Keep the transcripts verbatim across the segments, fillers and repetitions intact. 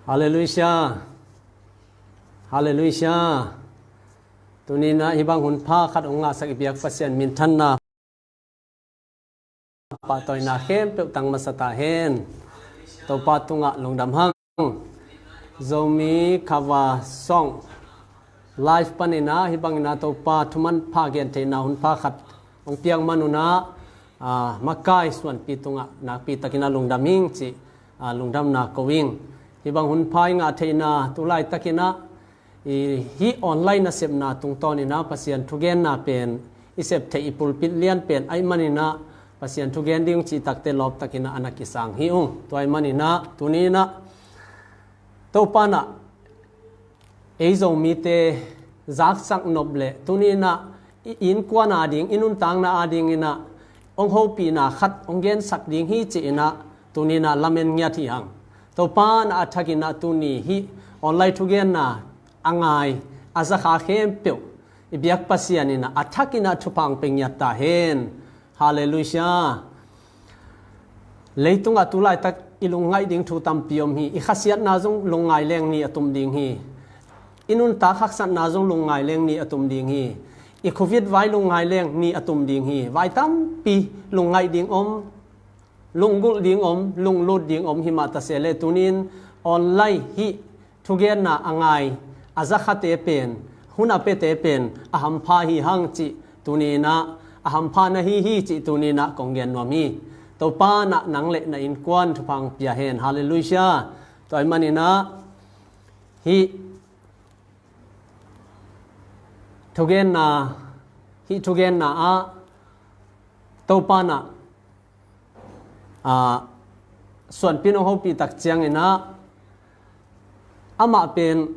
Halleluiah. Halleluiah. Tuninah hibang hun pha khat hong ngahsak i biak Pasian minthanna pahtawina khempeuh tang masa ta hen. Topa tungah lungdam hang. Zomi Kava Song live paninah hibangin ah Topa thuman pha gentheihna hun pha khat hong piak manunah, ah, makai suanpi tungah nakpi takin ah lungdam ing cih, ah, lungdamna ko ing. Hibang hun pha i ngah theihna tu laitakin ah i hih online nasepna tungtawnin ah Pasian thugenna pen i sep theih i pulpit lian pen ahih manin ah Pasian thugen ding cih takte lawp takin ah a na kisang hi ung. Tua ahih manin ah tuninah Topa nah ei Zomite zaksak nop le tuninah i innkuan ading, i nuntakna adingin ah hong hopihna khat hong gensak ding hi ci-in ah tuninah lamen ngiat hi hang. Topa nah a thakin ah tuni hih online thugenna a ngai a zakha khempeuh i biak Pasian in ah a thakin ah thupha hong pia ngiat ta hen. Halleluiah. Leitungah tu laitak i lungngaih ding thu tampi om hi. I khasiatna zong lungngai leng ni a tum ding hi. I nuntak haksatna zong lungngai leng ni a tum ding hi. I covid vai lungngai leng ni a tum ding hi. Vai tampi lungngaih ding om, lunggulh ding om, lunglut ding om hi mah ta se le tunin online hih thugenna a ngai a zakhate pen, hun a piate pen a hampha hi hang cih tuninah a hampha na hi hi cih tuninah kong gen nuam hi. Topa nah nang le na innkuan thupha hong pia hen. Halleluiah. Tua ahih manin ah hih thugenna, hih thugenna ah Topa nah, ah, suanpi nong hopih tak ciangin ah amah pen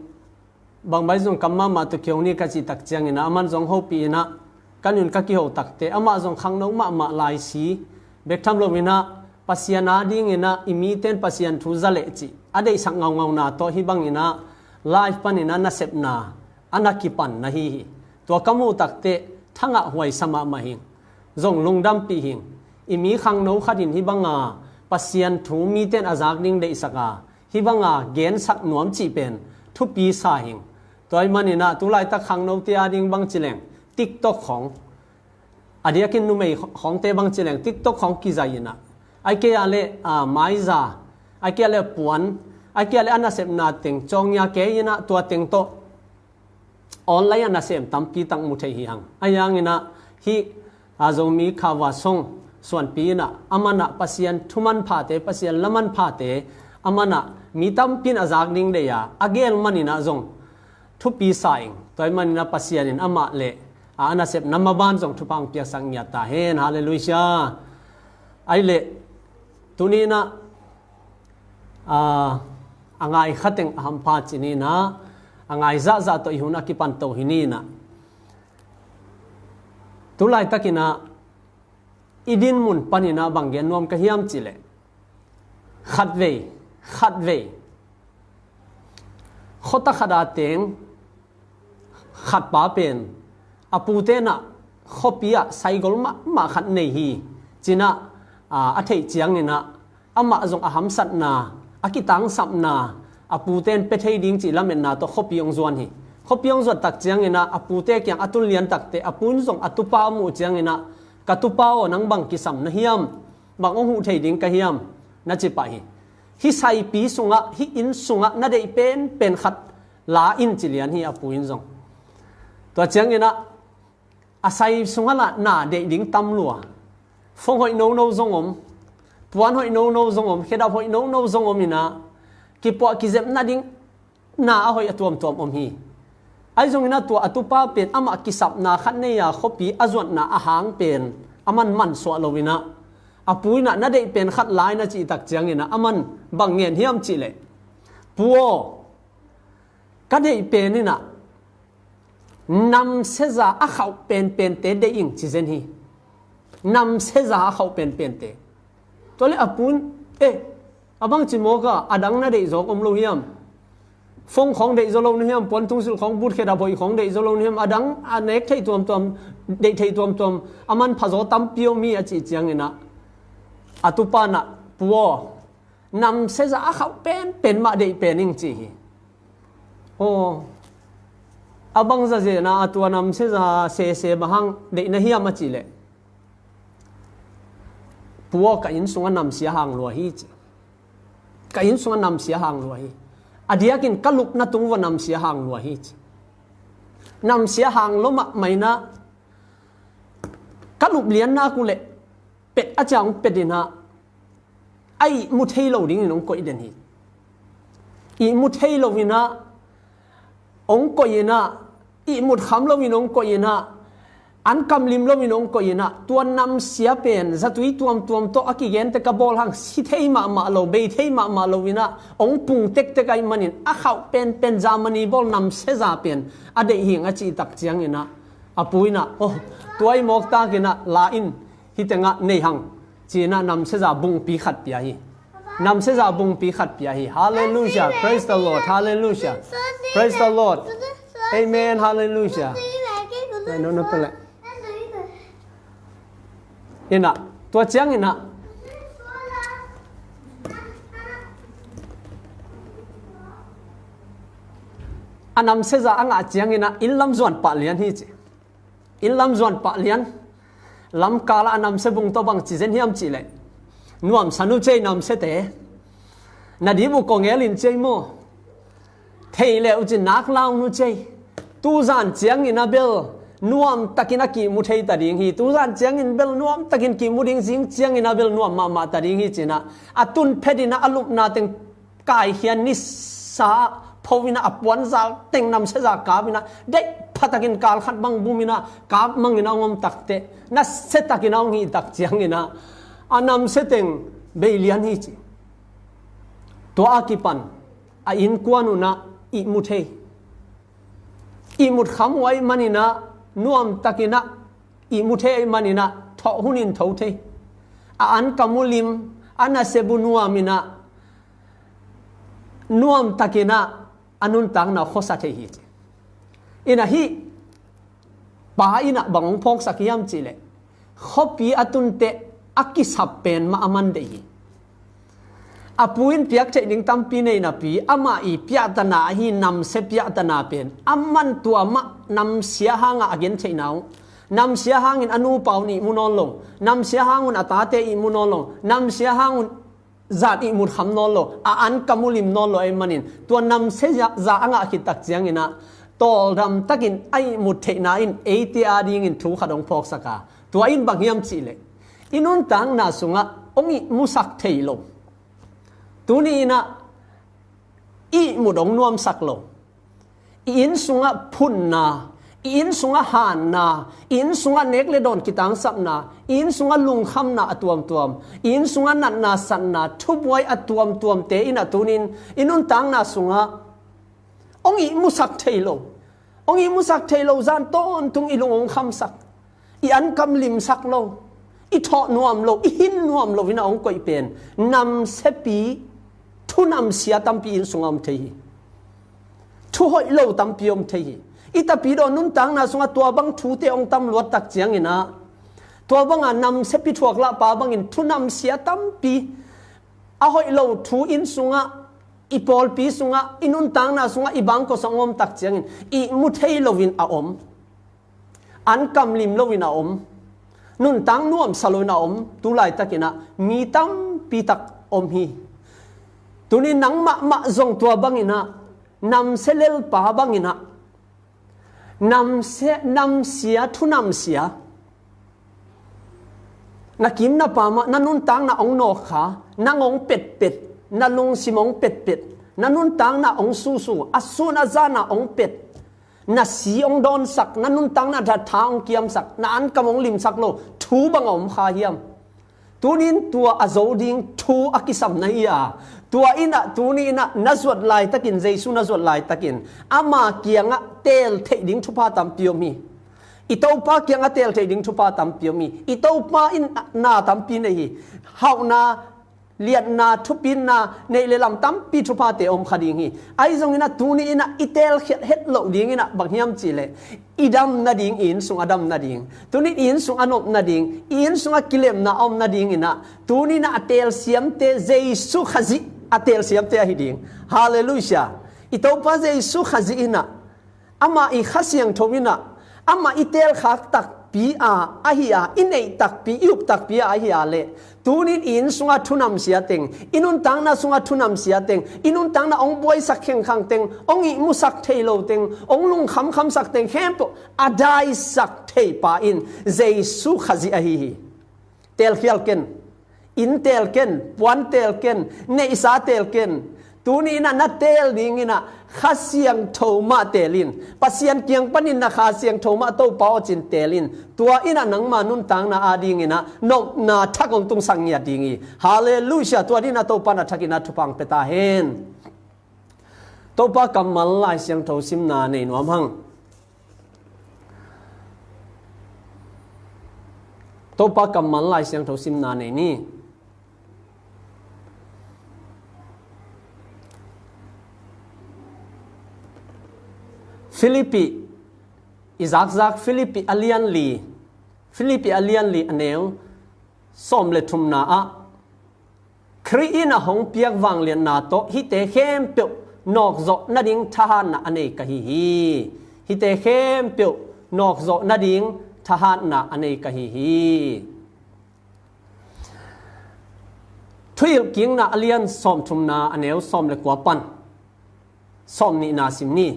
bangbai zong kam mahmah tu kio ni ka cih tak ciangin ah aman zong hopih in ah ka nun ka kiho takte amah zong khangno mahmah lai si bek tham loin ah Pasian adingin ah i miten Pasian thu za leh cih a deihsak ngaungauna tawh hibangin ah live panin ah nasepna a na kipan na hi hi. Tua ka muh takte thangah huaisa mahmah hing. Zong lungdampih hing. I mi khangno khat in hibanga Pasian thu miten a zak ding deihsak a hibanga gensak nuam cih pen thupi sa hing. Tua ahih manin ah tu laitak khangnote ading bang ci leng TikTok khawng, a diakin numei khawngte bang ci leng TikTok khawng kizai in ah ai kei ah le, ah, maiza, ai kei ah le puan, ai kei ah le a nasepna teng cawngia kei in ah tua teng tawh online a nasem tampi tak mu thei hi hang. Ahi hangin ah hih, ah, Zomi Kava Song suanpi in ah aman ah Pasian thuman phate, Pasian laman phate aman ah mi tampi in a zak ding deih a a gel manin ah zong thupi sa ing. Tua ahih manin ah Pasian in amah le, ah, a nasepna maban zong thupha hong piaksak ngiat ta hen. Halleluiah. Ahih leh tuninah, ah, a ngai khateng a hampha ci ninah a ngai zahzah tawh i hun a kipan to hi ninah tu laitakin ah i din mun panin ah bang gen nuam ka hiam cih leh khatvei, khatvei khuata khat a teng khat pa pen a pute in ah khuapi ah saigol mahmah khat nei hi. Ci-in ah, ah, a theih ciangin ah amah zong a hamsatna, a kitangsapna a pute in pia thei ding cih lametna tawh khuapi hong zuan hi. Khuapi hong zuat tak ciangin ah a pute kiang a tun lian takte a pu in zong a tupa a muh ciangin ah, "Ka tupa aw, nang bang kisam na hiam? Bang hong huh thei ding ka hiam?" na ci pah hi. Hih saipi sungah, hih inn sungah na deih penpen khat la in ci lian hi a pu in zong. Tua ciangin ah a sai sungah lah na deih ding tam lua. Phone hoih nono zong om, puan hoih nono zong om, khedap hoih nono zong om in ah kipuah kizep nading na a hoih a tuamtuam om hi. Ahi zongin ah tua a tupa pen amah kisapna khat nei a khuapi a zuatna a hang pen aman mansuah lo in ah a pu in ah na deih pen khat la in a cih tak ciangin ah aman bang ngen hiam cih leh, "Pu aw, ka deih pen in ah namsiaza a khauh penpente deih ing," ci zen hi. Namsiaza a khauh penpente. Tua leh a pu in, "Eh, a bang ci mawk a, a dang na deih zawk om lo hiam? Phone khawng deih zaw lo na hiam? Puantungsilh khawng, but khedap hoih khawng deih zaw lo na hiam? A dang a nek theih tuamtuam, deih theih tuamtuam a manpha zaw tampi om hi," a cih ciangin ah a tupa in ah, "Pu aw, Namsia za a khauh penpen mah deih pen ing ci hi. Aw, a bangza zena a tua namsia za sese bang hang deih na hiam a cih leh, pu aw, ka inn sungah namsia hang lua hi ci. Ka inn sungah namsia hang lua hi. A diakin ka lupna tung uah namsia hang lua hi ci. Namsia hang lua mahmah inah, ka lup lianna uh leh pet a ciang pet inah, a ihmu thei lo dingin hong koih den hi. Ihmu thei lo inah hong koih inah, ihmut kham loin hong koih inah, an kam lim loin hong koih inah, tua namsia pen zatui tuamtuam tawh a kigente ka bawl hang si thei mahmah lo, bei thei mahmah lo inah hong pung tektek ahih manin a khauh penpen Germany bawl namsia za pen a deih hing a cih tak ciang inah, a pu inah, aw, tua i mawktak inah la in, hih tengah nei hang ci inah namsia za bungpi khat pia hi. Namsia za bungpi khat pia hi. Hallelujah. Praise the Lord. Hallelujah. Praise the Lord. Amen. Hallelujah. Ai, no, no, pele. Inah, tua ciang inah, a namsia za a ngah ciang inah inn lam zuan pah lian hi ci. Inn lam zuan pah lian. Lamkal ah a namsia bung tawh bang ci zen hiam cih leh, nuamsa nu cei namsiate. Na dip uh kong el in cei maw? Thei leh uh cin nak lau nu cei. Tuzan ciang inah bel nuam takin a kihmu thei ta ding hi. Tuzan ciangin bel nuam takin kihmu ding, zing ciang inah bel nuam mahmah ta ding hi ci inah, a tun phet inah a lupna teng kaikhia nisa pho inah, a puanzal teng namsia za kap inah, deih pha takin kal khat bang bum inah kap mang inah hong om takteh, nasia takin a hong hih tak ciang inah, a namsia teng bei lian hi ci. Tua a kipan a innkuan uh inah ihmu thei, ihmut kham uh ahih man inah, nuam tak inah ihmu thei ahih man inah, thawh hun in tho thei. A an kam uh lim, a nasep uh nuam inah, nuam tak inah a nuntakna uh khuasa thei hi ci. Inah hih pa inah bang hong phawksak hiam cih leh, khuapi a tunteh a kisap pen mah a man deih hi. A pu in piak theih ding tampi nei napi, amah i piahtana ahi namsia piahtana pen a man, tua mah namsia hangah a gen theihna uh. Namsia hangin a nupa un ihmu nawn lo. Namsia hang un a tate ihmu nawn lo. Namsia hang un zat ihmut kham nawn lo, a an kam uh lim nawn lo ahih manin, tua namsia za, za a ngah khit tak ciang inah, tawldam takin a ihmut theihna in eite a dingin thu khat hong phawksak a, tua in bang hiam cih leh, i nuntakna sungah hong ihmusak thei lo, tuni inah ihmut hong nuamsak lo, i inn sungah phunna, i inn sungah hanna, i inn sungah nek le dawn kitangsapna, i inn sungah lungkhamna a tuamtuam, i inn sungah natna satna, thubuai a tuamtuamte inah tuni in i nuntakna sungah hong ihmusak thei lo, hong ihmusak thei lo, zan tawntung i lung hong khamsak, i an kam limsak lo, i thawh nuam lo, i hin nuam lo inah hong koih pen namsiapi, thu namsia tampi inn sungah om thei hi. Thu hoih lo tampi om thei hi. I tapidaw nuntakna sungah tua bang thute hong tam luat tak ciang inah, tua banga namsiapi thuaklahpa bangin thu namsia tampi, a hoih lo thu inn sungah, i pawlpi sungah, i nuntakna sungah, i bangkua sungah hong om tak ciangin ihmu thei loin a om. An kam lim loin a om, nuntak nuamsa loin a om tu laitak inah mi tampi tak om hi. Tuni nang mahmah zong tua bang inah, namsia lelpa bang inah, namsia, namsia, thu namsia, na kim na pam ah na nuntakna hong nawkkha, nang hong petpet, na lungsim hong petpet, na nuntakna hong susu, a sun a zan ah hong pet, na si hong dawnsak, na nuntakna tha, tha hong kiamsak, na an kam hong limsak lo thu bang a om kha hiam? Tuni in tua a zo ding thu a kisam na hi a, tua inah tuni inah na zuat laitakin, Jesu na zuat laitakin, ama kiangah teel theih ding thupha tampi om hi. I Topa kiangah teel theih ding thupha tampi om hi. I Topa in na tampi nei hi. Hauhna, liatna, thupitna, neih le lam tampi thuphate om kha ding hi. Ahi zongin ah tuni in ah i teelkhiat het loh dingin ah bang hiam cihleh, i dam nading, i inn sung a dam nading, tuni in i inn sung a nop nading, i inn sung a kilemna a om nadingin ah tuni in ah a teelsiamte Jesu Khazih a teelsiamte ahi ding. Halleluiah. I Topa Jesu Khazih in ah, amah i Kha Siangtho in ah, amah i teelkhak takpi a ahi a, i neih takpi, i up takpi a ahi a leh, tunin i inn sungah thunamsia teng, i nuntakna sungah thunamsia teng, i nuntakna hong buaisak khengkhang teng, hong ihmusak thei lo teng, hong lungkhamkhamsak teng khempeuh a daisak thei pa in Jesu Khazih ahi hi. Teelkhial ken, inn teel ken, puan teel ken, neihsa teel ken. Tuni in ah na teel dingin ah Kha Siangtho mah teel in. Pasian kiang panin na Kha Siangtho mah Topa aw cin teel in. Tua in ah nangma nuntakna adingin ah nopna thak hong tungsak ngiat ding hi. Halleluiah. Tua dingin ah Topa na thakin ah thupha hong pia ta hen. Topa kammal Lai Siangtho simna nei nuam hang. Topa kammal Lai Siangtho simna nei ni. Filipi, i zakzak Filipi a lian li, Filipi a lian li a neu sawm le thumna ah, Khrih in a hong piak vangliatna tawh hihte khempeuh nawkzawh nading thahatna a nei ka hi hi. Hihte khempeuh nawkzawh nading thahatna a nei ka hi hi. Thuhilhkikna a lian sawmthumna a neu sawm le kua pan sawmnihna sim ni.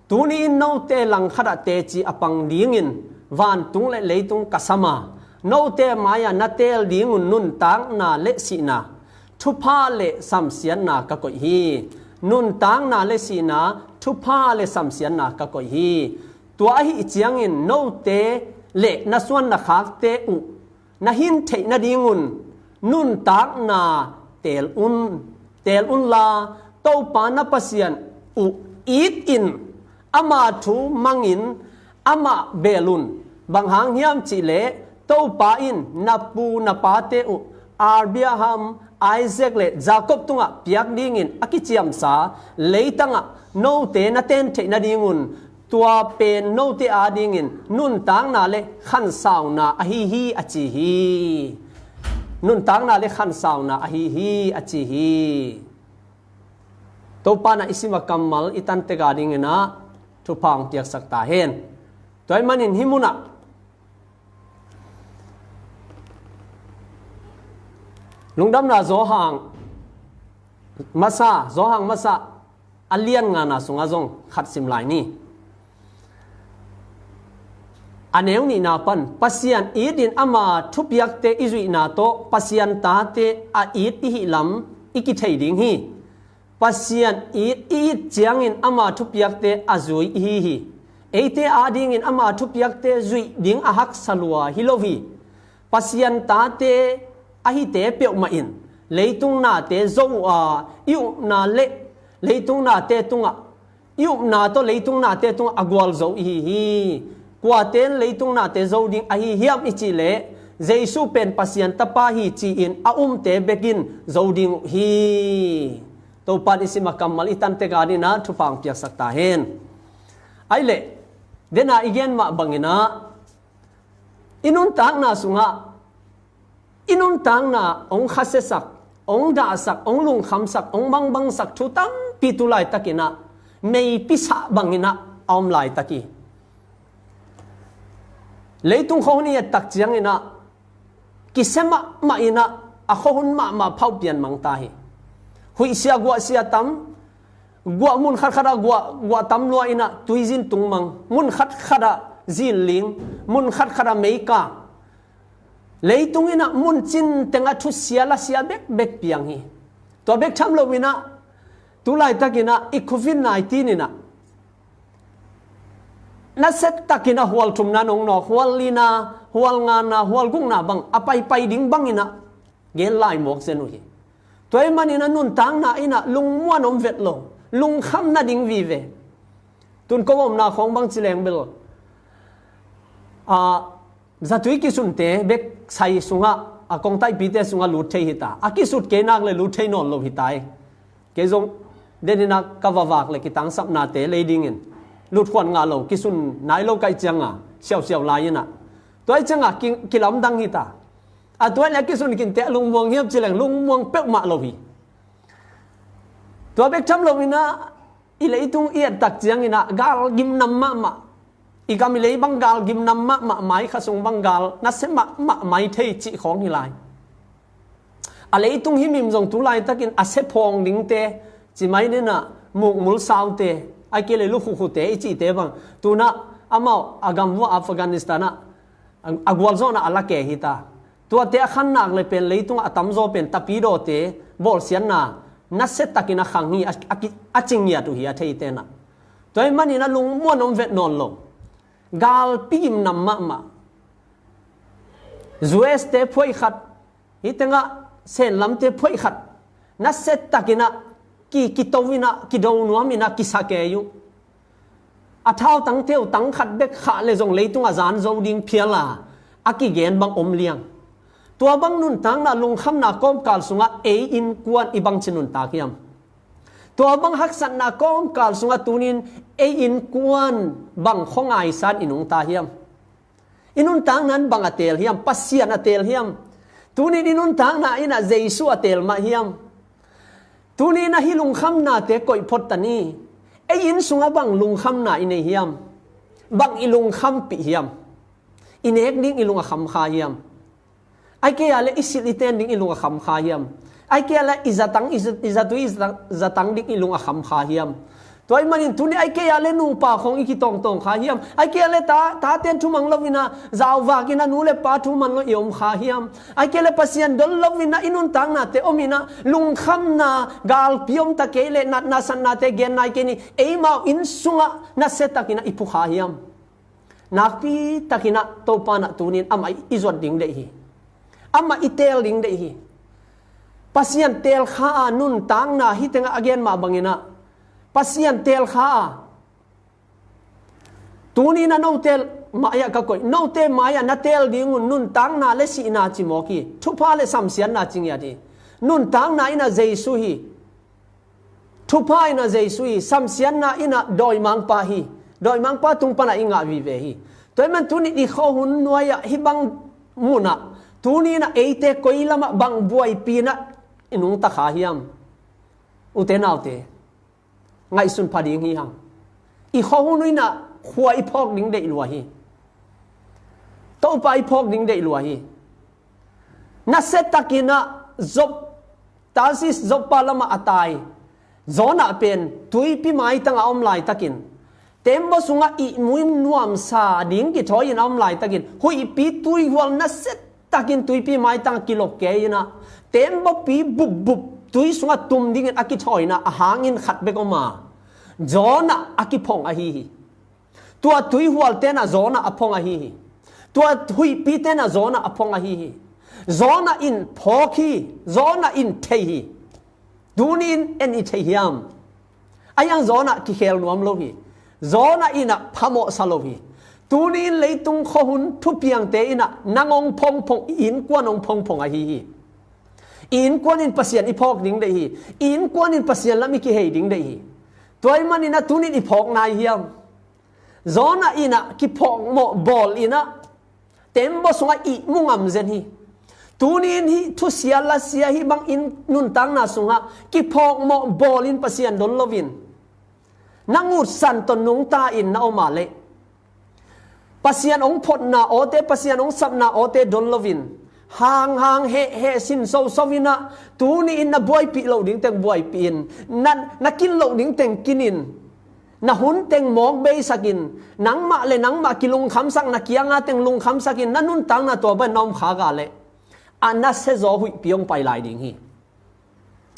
Tuni in note langkhatah teci a pang dingin vantung le leitung ka sam a, note mai-ah na teel dingun nuntakna le sihna, thupha le samsiatna ka koih hi. Nuntakna le sihna, thupha le samsiatna ka koih hi. Tua ahi ciangin note le na suan na khakte uh na hin theih nadingun nuntakna teel un, teel unla, Topa na Pasian uh it in, ama thu mangin amah beel un. Bang hang hiam cihleh, Topa in na pu na pate uh Abraham, Isaac le Jacob tungah piak dingin a kiciamsa leitangah note na ten theih nadingun, tua pen note adingin nuntakna le khansauna ahi hi, a ci hi. Nuntakna le khansauna ahi hi, a ci hi. Topa na i sim a kammal i tantek adingin ah thupha hong piaksak ta hen. Tua ahih manin hih munah Lungdamna Johan masa, Johan masa a lian ngana sungah zong khat sim lai ni. A neu nihna pan, Pasian it in ama thupiakte i zuihna tawh Pasian tate a it i hih lam i kithei ding hi. Pasian it i it ciangin ama thupiakte a zui i hi hi. Eite adingin ama thupiakte zuih ding a haksa lua hi lo hi. Pasian tate ahite peuhmah in leitung nate zo uh a, i upna le leitung nate tungah, i upna tawh leitung nate tungah a gualzo i hi hi. Kuate in leitung nate zo ding ahi hiam i cih leh, Jesu pen Pasian Tapa hi ci-in a umte bek in zo ding uh hi. Topa in i sim a kammal i tantek adingin ah thupha hong piaksak ta hen. Ahih leh, dena i gen mah bangin ah, i nuntakna sungah, i nuntakna hong khasiasak, hong dahsak, hong lungkhamsak, hong bangbangsak thu tampi tu laitakin ah meipisah bangin ah a om laitak hi. Leitung khuahun i et tak ciangin ah, kisia mahmah in ah, a khuahun mahmah phauh pian mang ta hi. Huihsia guahsia tam, guah mun khatkhat ah guah, guah tam lua in ah tuizin tung mang, mun khatkhat ah zinling, mun khatkhat ah meika. Leitung in ah mun cin tengah thusia lasia bekbek piang hi. Tua bek tham loin ah, tu laitakin ah i covid nineteen in ah, nasia takin ah hual thumna nong nawk, hual lina, hual ngana, hual gukna bang a paipai ding bangin ah gen lai mawk zen uh hi. Tua ahih manin ah nuntakna in ah lungmuan om vet lo, lungkham nading vive. Tun ko omna khawng bang ci leng bel, a, zatui kisunte bek sai sungah a kongtaihpite sungah lut thei hi ta. A kisut kei nak le lut thei nawn lo hi ta hi. Kei zong deninah ka vavak le kitangsapnate lei dingin lutkhuan ngah lo, kisun nai lo kaih cianga siausiau lai inah tua ih cianga ki, kilamdang hi ta. A tua le a kisun kinte a lungmuang hiam cileng lungmuang peuhmah lo hi. Tua bek tham lo inah i leitung i ettak cianginah gal gimnam mahmah, i gam i lei bang gal gimnam mahmah, mai kha sung bang gal nasia mahmah mai thei cih khawng hi lai. A leitung himhim zong tu laitakin a sia phawng dingte, ci mai ninah mukmul saute, ai kei le lukhukhute i cihte bang tunah amau a gam vua Afghanistan ah a gualzawhna a la ke hi ta. Tuate a khannak le pen leitungah a tamzaw pen tapidawte bawlsiatna nasia takin a khang hi, a, a, a cingiat uh hi a theitenah. Tua ih maninah lungmuan om vet nawn lo. Galpi gimnam mahmah. U S te phuaih khat, hih tengah Senlamte phuaih khat nasia takinah ki, kito inah kido nuam inah kisa kei uh. A thautangte uh tang khat bek khah le zong leitungah zan zo ding phial a, a kigen bang om liang. Tua bang nuntakna lungkhamna kawmkal sungah ei innkuan i bangci nuntak hiam? Tua bang haksatna kawmkal sungah tunin ei innkuan bang khuangaisan i nungta hiam? I nuntakna in bang a teel hiam? Pasian a teel hiam? Tunin i nuntakna inah Jesu a teel mah hiam? Tuninah hih lungkhamnate koih phot ta ni. Ei inn sungah bang lungkhamna i nei hiam? Bang i lungkhampih hiam? I nek ding i lung a khamkha hiam? Ai kei a le i silh i ten ding i lung a khamkha hiam? Ai kei a le i zatang, i za-, i zatui i za-, zatang ding i lung a khamkha hiam? Tua ih manin tuni ai kei a le nupa khawng i kitawngtawng kha hiam? Ai kei a le ta, taten thumang lo inah zauvak inah nu le pa thuman lo i om kha hiam? Ai kei a le Pasian don lo inah i nuntaknate om inah lungkhamna galpi om ta kei le natna satnate gen nai kei ni, eimau inn sungah nasia takinah i phu kha hiam? Nakpi takinah Topa nah tunin amah i zuat ding deih hi. Amah i teel ding deih hi. Pasian teel kha a nuntakna hih tengah a gen mah banginah Pasian teel kha a, tuninah note mai-ah ka koih, note mai-ah na teel dingun nuntakna le sihna cimawk hi. Thupha le samsiatna cingiat hi. Nuntakna inah Jesu hi. Thupha inah Jesu hi, samsiatna inah dawimangpa hi. Dawimangpa tung panah i ngah vive hi. Tua ih man tuni i khuahun nuai-ah hih bang munah tuni inah eite koi lamah bang buaipi inah i nungta kha hiam? Ute naute, ngaihsun pha ding hi hang. I khuahun uh inah khua i phawk ding deih lua hi. Topa i phawk ding deih lua hi. Nasia takinah Jop, Tarsis Joppa lamah a tai Jonah pen tuipi maitangah a om laitakin, tembaw sungah ihmuin nuamsa ding kithawi in a om laitakin, huihpi tuihual nasia takin tuipi maitangah kilok kei inah, tembawpi bupbup tui sungah tum dingin a kithawina a hangin khat bek om a, Jonah a kiphong ahi hi. Tua tuihual tenah Jonah a phong ahi hi. Tua huihpi tenah Jonah a phong ahi hi. Jonah in phawk hi. Jonah in thei hi. Tuni in en i thei hiam? Ahi hang Jonah kikhel nuam lo hi. Jonah inah phamawhsa lo hi. Tuni in leitung khuahun thupiangte inah nang hong phongphong, i innkuan hong phongphong ahi hi. I innkuan in Pasian i phawk ding deih hi. I innkuan in Pasian lam i kihei ding deih hi. Tua ih maninah tuni in i phawk nai hiam? Jonah inah kiphawkmawh bawl inah tembaw sungah ihmu ngam zen hi. Tuni in hih thusia lasia hih bangin nuntakna sungah kiphawkmawh bawlin Pasian don loin, na ngutsan tawh nungta in na om a leh, Pasian hong photna awte, Pasian hong sapna awte don loin, hanghang hehheh sin soso inah tuni in na buaipih loh dingteng buaipih in, na, na kin loh dingteng kin in, na hun teng mawk beisak in, nangmah le nangmah kilungkhamsak, na kianga teng lungkhamsak in, na nuntakna tua bangin na om khak a leh, a nasia zaw huihpi hong pai lai ding hi.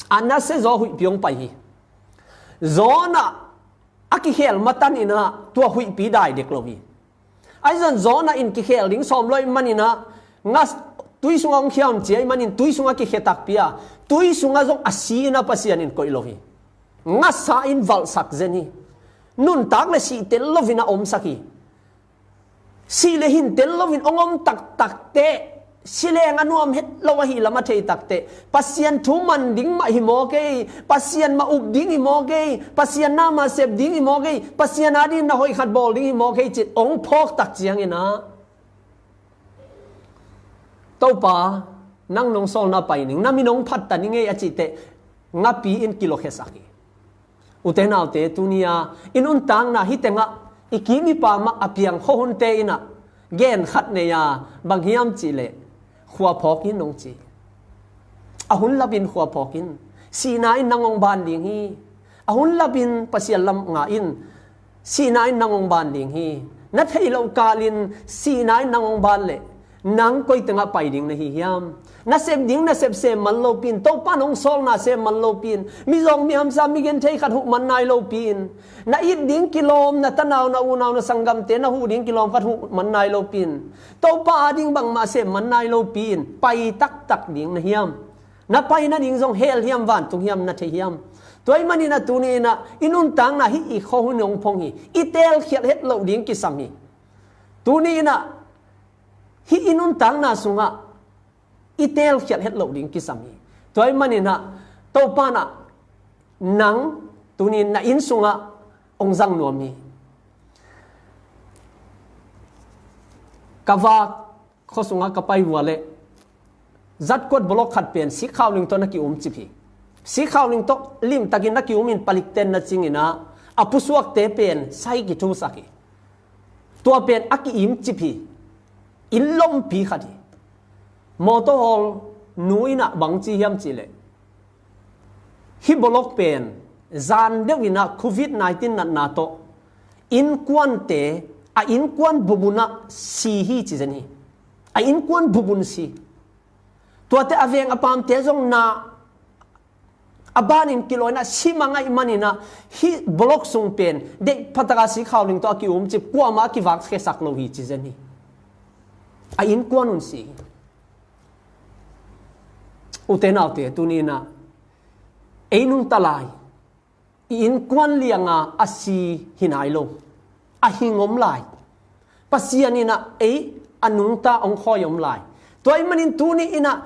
A nasia zaw huihpi hong pai hi. Jonah a kikhel matan inah tua huihpi dai dek lo hi. Ahi zongin Jonah in kikhel ding sawm lo ahih maninah, ngas, tui sungah hong khia un ci ahih manin tui sungah kikhia takpi a, tui sungah zong a si inah Pasian in koih lo hi. Ngasa in valhsak zen hi. Nuntak le sih tel loin a omsak hi. Sih le hin tel loin hong om taktak teh, sileng a nuam het lo ahi lam a thei takteh, Pasian thu man ding mah hi maw kei, Pasian mah up ding hi maw kei, Pasian na mah sep ding hi maw kei, Pasian ading na hoih khat bawl ding hi maw kei cin ong phawk tak ciangin ah, Topa, nang nong sawlna pai ning, na min ong phat ta ning ei a cihteh, ngapi in kilokhesak hi. Ute naute, tuni-a i nuntakna hi tengah i kim i pam ah a piang khuahunte in ah gen khat nei a, bang hiam cihleh, khua phawk in ong ci. A hun lapin khua phawk in, sihna in nang ong ban ding hi. A hun lapin Pasian lam nga in, sihna in nang ong ban ding hi. Na theih loh kalin sihna in nang ong ban leh, nang koi tengah pai ding na hi hiam? Na sep ding na sep sem man lopi in, Topa nong sawlna sem man lopi in, mizawng mihamsa migenthei khat huh man nai lopi in, na it ding kilawm, na tanau na unau na sanggamte na huh ding kilawm khat huh man nai lopi in, Topa ading bangmah sem man nai lopi in, pai taktak ding na hiam? Na pai nading zong hell hiam, vantung hiam, na thei hiam? Tua ahih manin ah tuni in ah i nuntakna hih i khuahun ong phong hi. I teelkhialh het loh ding kisam hi. Tuni in ah hih i nuntakna sungah i teelkhialh het loh ding kisam hi. Tua ahih manin ah Topa in ah nang tuni in na inn sungah ong zang nuam hi. Ka vak khua sungah ka pai vua leh, zatkuat bolok khat pen sikkhau ling tawh na ki-umcip hi. Sikkhau ling tawh limtakin na ki-um in, palikten na cingin ah, a pusuakte pen sai kithusak hi. Tua pen a ki-imcip hi. Inn lompi khat hi. Mawtaw hawl nu in ah bang ci hiam cihleh, hih bolok pen zan deuh in ah covid nineteen natna tawh innkuante, a innkuan bubun ah si hi ci zen hi. A innkuan bubun si. Tuate a veng a pamte zong na a banin kilawh in ah si mang ahih manin ah, hih bolok sung pen deih phataka sikkhau ling tawh a ki-umcip, kuamah a kivakkhiasak lo hi ci zen hi. A innkuan un si hi. Ute naute, tuni in ah ei nungta lai, i innkuan lianga a si hi nai lo, a hing om lai. Pasian in ah ei a nungta ong khawi om lai. Tua ahih manin tuni in ah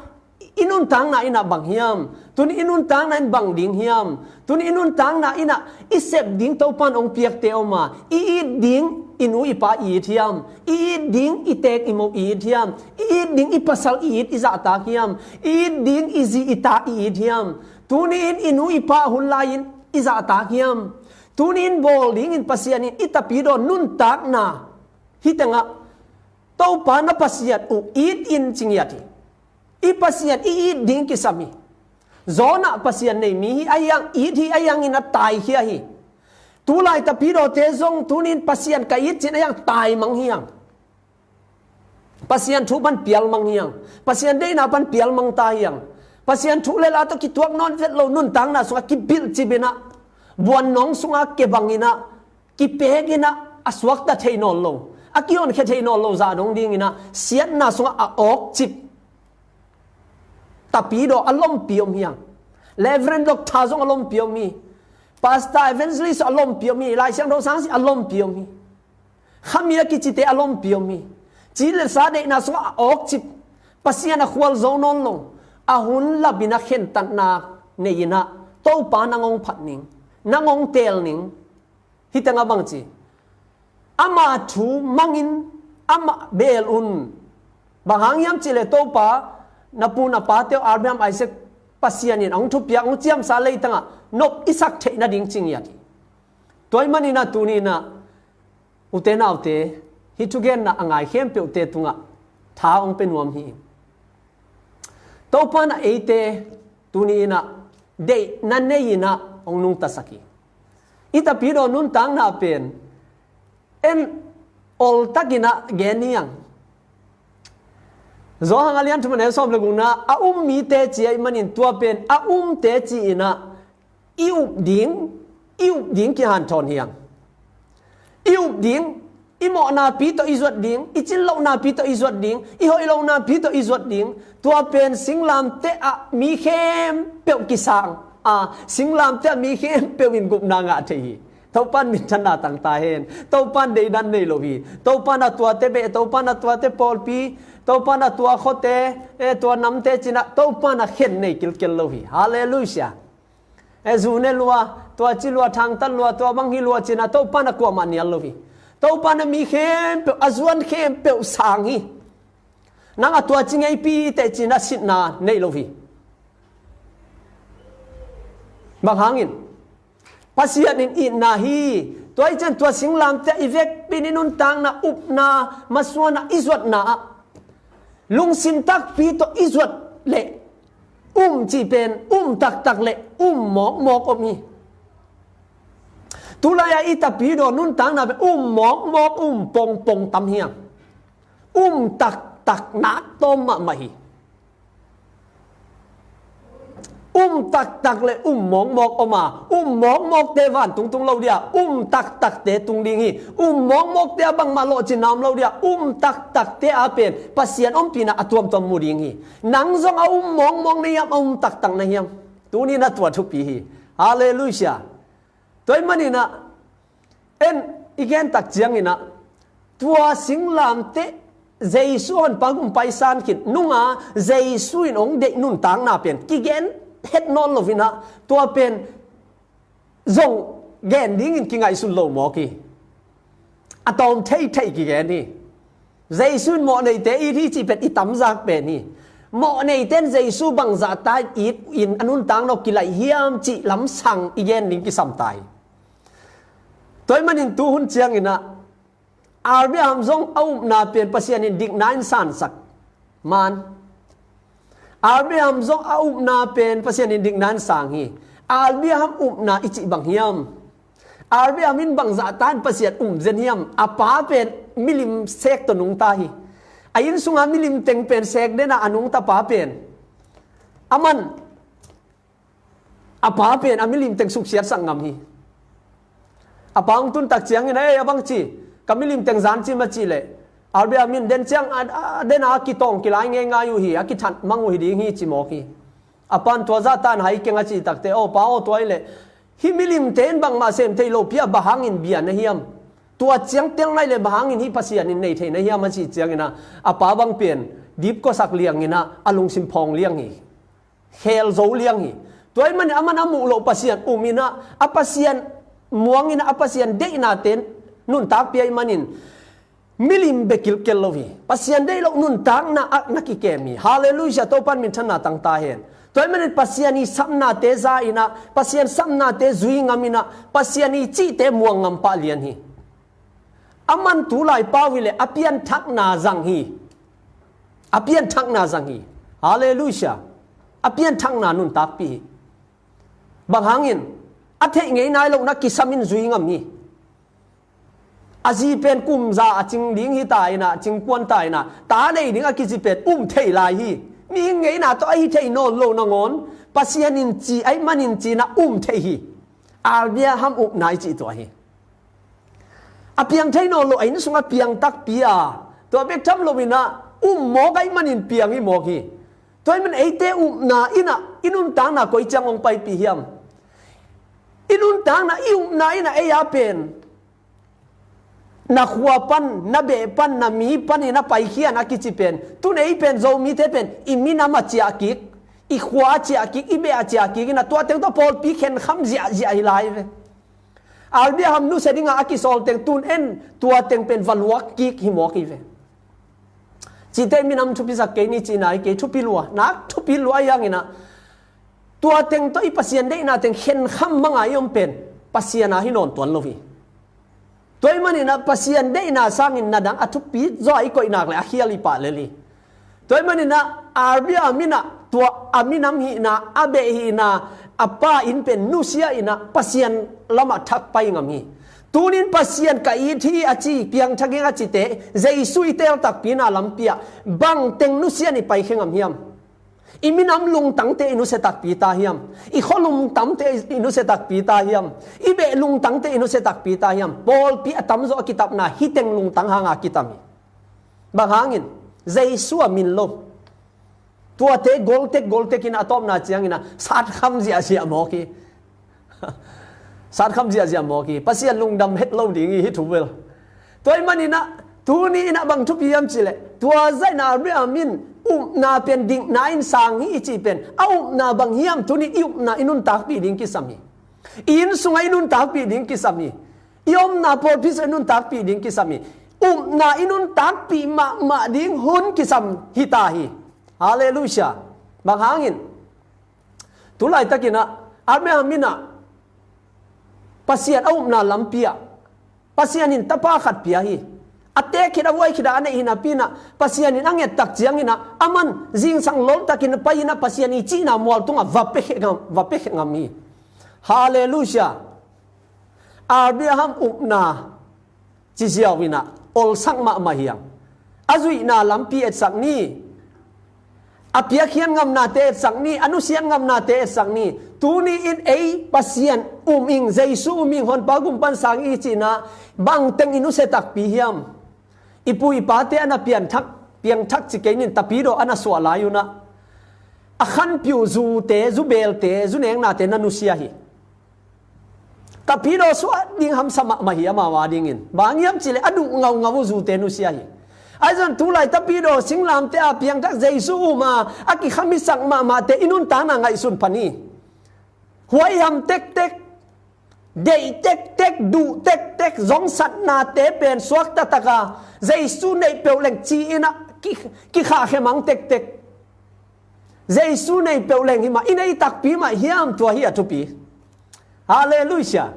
i nuntakna in ah bang hiam? Tuni i nuntakna in bang ding hiam? Tuni i nuntakna in ah i sep ding Topa in ong piakte om a, i it ding i nu i pa i it hiam? I it ding i teek i mo i it hiam? I it ding i pasal i it i zahtak hiam? I it ding i zi i ta i it hiam? Tuni in i nu i pa hun lai-in i zahtak hiam? Tuni in bawl dingin Pasian in i tapidaw nuntakna hih tengah, Topa na Pasian uh it in ci ngiat hi. I Pasian i it ding kisam hi. Jonah Pasian nei mi hi, a hiang it hi, a hiangin a taikhia hi. Tulai tapidawte zong tuni in Pasian ka it ci-in a hiang tai mang hi hang. Pasian thu pan pial mang hi hang. Pasian deihna pan pial mang ta hi hang. Pasian thu le la tawh kituak nawn vet lo nuntakna sungah kibilhcip in ah, buannawng sungah kebang in ah, kipek in ah, a suakta thei nawn lo, a kihonkhia thei nawn lo zah dong dingin ah, siatna sungah a awkcip tapidaw a lompi om hi hang. Reverend Doctor zong a lompi om hi. Pastor, Evangelist a lompi om hi. Lai Siangtho sang si a lompi om hi. Khami a kicite a lompi om hi. Ci le sa deihna sungah a awkcip, Pasian a khual zo nawn lo, a hun lapin a khentatna nei in ah, Topa nang ong phat ning, nang ong teel ning. Hih tengah bang ci, ama thu mangin, ama beel un. Bang hang hiam cihleh Topa, na pu na pate uh Abraham, Isaac, Pasian in a hong thupiak, hong ciamsa leitangah nop i sak theih nading ci ngiat hi. Tua ahih manin ah tuni in ah, ute naute, hih thugenna a ngai khempeuhte tungah tha hong pia nuam hi. Topa in ah eite tuni in ah deihna nei in ah hong nungtasak hi. I tapidaw nuntakna pen en oltakin ah gen hi hang. Johan a lian thum a neu sawm le gukna, a um mite ci ahih manin tua pen a umte ci-in ah i up ding, i up ding kihanthawn hi hang. I up ding, i mawhnapi tawh i zuat ding, i cinlohnapi tawh i zuat ding, i hoihlohnapi tawh i zuat ding. Tua pen singlamteh ah mi khempeuh kisang a, singlamteh ah mi khempeuh in gupna ngah thei hi. Topan minthanna tang ta hen. Topan deidan nei lo hi. Topan a tuate beh, Topan a tuate pawlpi, Topan a tua khuate, eh, tua namte cinah Topan a khen nei kilkel lo hi. Halleluiah. Eh, zu ne lua, tua ci lua, thangtat lua, tua bang hi lua cinah Topan a kuamah nial lo hi. Topan a mi khempeuh, a zuan khempeuh sang hi. Nang a tua ci ngeipi teh cinah sitna nei lo hi. Bang hangin? Pasian in itna hi. Tua i cian tua singlamteh i vekpi in i nuntakna, upna, masuanna, i zuatna ah lungsim takpi tawh i zuat leh um cih pen um taktak leh um mawkmawk om hi. Tulai-ah i tapidaw nuntakna pen um mawkmawk, um pongpong tam hiam? Um taktak nak tawm mahmah hi. Um taktak le um mawkmawk om a, um mawkmawkte vantung tung lo dia, um taktakte tung ding hi. Um mawkmawkte a bangmah lawhcinna om lo dia, um taktakte a pen Pasian ompihna a tuamtuam mu ding hi. Nang zong a um mawkmawk na hiam, a um taktak na hiam? Tuni na tua thupi hi. Halleluiah. Tua i maninah en i gentak cianginah tua singlamteh Jesu honpa gum paisan khit nunga Jesu in hong deih nuntakna pen kigen het nawn loinah tua pen zong gen dingin kingaihsun lo mawk hi. A tawm theithei kigen hi. Jesu in mawhneite it hi cih pen i tamzak pen hi. Mawhneite in Jesu bangzah ta in it in a nuntakna uh kilaih hiam cih lamsang i gen ding kisam ta hi. Tua i manin tuhun cianginah Abraham zong a upna pen Pasian in dikna in sansak man. Abraham zong a upna pen Pasian in dikna in sang hi. Abraham upna i cih bang hiam? Abraham in bangzah ta in Pasian um zen hiam? A pa pen milim sek tawh nungta hi. A inn sunga milim teng pen sek dena a nungta pa pen, aman a pa pen a milim teng suksiatsak ngam hi. A pa hong tuntak ciangin, "Ei, a bang ci, ka milim teng zan ci ma," cih leh Abraham in, "Den ciang a, a, dena a kitawng kilai ngeingai uh hi, a kithat mang uh hi ding hi," ci mawk hi. A pan tua zah tan hai keng a cih takte, "Aw pa aw, tua hi leh hih milimte in bangmah sem thei lo pi-a bang hangin bia na hiam? Tua ciang tel nai le bang hangin hih Pasian in nei thei na hiam?" a cih cianginah a pa bang pen dipkuasak lianginah a lungsim phawng liang hi. Khel zo liang hi. Tua i manin aman a muh loh Pasian um inah a Pasian muang inah a Pasian deihnate nuntakpia i manin milim bek kilkel lo hi. Pasian deih loh nuntakna ah na kikem hi. Halleluiah, Topan minthanna tang ta hen. Tua i manin Pasian i sapnate za inah, Pasian sapnate zui ngam inah, Pasian i cihte muang ngam pah lian hi. Aman tulai pau hileh a pianthakna zang hi. A pianthakna zang hi. Halleluiah. A pianthakna nuntakpih hi. Bang hangin? A theih ngei nai lohna kisam in zui ngam hi. A zi pen kum za a cing ding hi ta inah, cing kuan ta inah, ta nei ding a kici pen um thei lai hi. Mihing ngeina tawh a hi thei nawn lo nangawn Pasian in ci ahih manin cinah um thei hi. Abraham upna i cih tua hi. A piang thei nawn lo, a inn sungah piang takpi a, tua bek tham loinah um mawk ahih manin piang hi mawk hi. Tua ahih manin eite upna inah i nuntakna koi ciang hong paipih hiam? I nuntakna, i upna inah ei a pen na khua pan, na beh pan, na mi panin a paikhian a kici pen, tun ei pen Zomite pen i minam a ciah kik, i khua a ciah kik, i beh a ciah kik inah tua teng tawh pawlpi khenkham ziahziah hi lai ve. Abraham nusia dinga a kisawl teng tun en tua teng pen va luak kik hi mawk hi ve. Cihte minam thupisak kei ni cihna hi kei, thupi lua, nak thupi lua hi hanginah tua teng tawh i Pasian deihna teng khenkham manga i om pen Pasian a hi nawn tuan lo hi. Tua ahih maninah Pasian deihna sangin na dang a thupi zaw a i koih nak le a khial i pah lel hi. Tua ahih maninah Abraham inah tua a minam hihna, a beh hihna, a pa inn pen nusia inah Pasian lamah thak pai ngam hi. Tunin Pasian ka it hi a ci, piangthak ing a cite, Jesu i teel takpi na lampi ah bang teng nusia in i paikhia ngam hiam? I minam lungtangte i nusia takpi ta hiam? I khua lungtangte i nusia takpi ta hiam? I beh lungtangte i nusia takpi ta hiam? Pawlpi a tamzaw a kitapna hih teng lungtang hanga kitam hi. Bang hangin? Jesu a min lo. Tuate goltek goltek in a tawpna cianginah satkham ziahziah mawk hi. Satkham ziahziah mawk hi, Pasian lungdam het lo ding hi, hi thu bel. Tua ahih manin ah, tuni in ah bang thupi hiam cih leh, tua zah in ah Abraham in upna pen dikna in sang hi i cih pen, a upna bang hiam, tuni in i upna i nuntakpih ding kisam hi. I inn sungah i nuntakpih ding kisam hi. I omna pawlpi sungah i nuntakpih ding kisam hi. Upna i nuntakpih mahmah ding hun kisam hi ta hi. Halleluiah. Bang hangin? Tu laitakin ah, Abraham in ah, Pasian a upna lampi ah, Pasian in tapa khat pia hi. A teek khit a, vuai khit a, a neih hi napi in ah, Pasian in a nget tak ciangin ah, aman zingsang lawmtakin a pai in ah, Pasian i cihna mual tungah va pia khe ngam, va pia khe ngam hi. Halleluiah. Abraham upna ci ziau in ah olsak mahmah hi hang. A zuihna lampi etsak ni. A piakkhiat ngamnate etsak ni, a nusiat ngamnate etsak ni. Tuni in ei Pasian um ing, Jesu um ing, Honpa gum pan sang ing i cih in ah, bangteng i nusia takpi hiam? I pu i pate a na piangthak, piangthak ci kei ning, tapidaw a na suah lai un ah, a khanpih uh zute, zu belte, zu neknate na nusia hi. Tapidaw suah ding hamsa mahmah hi amau a dingin. Bang hang hiam cih leh a duh ngaungau uh zute nusia hi. Ahi zongin tu lai tapidaw singlamteh a piangthak Jesu um a, a kikhamisak mahmahte i nuntakna ngaihsun pha ni. Huaiham tektek, deih tektek, duh tektek, zongsatnate pen suak taktak a, Jesu neih peuh leng ci in ah ki, kikhahkhia mang tektek. Jesu neih peuh leng hi mah, i neih takpi mah hiam, tua hi a thupi. Halleluiah.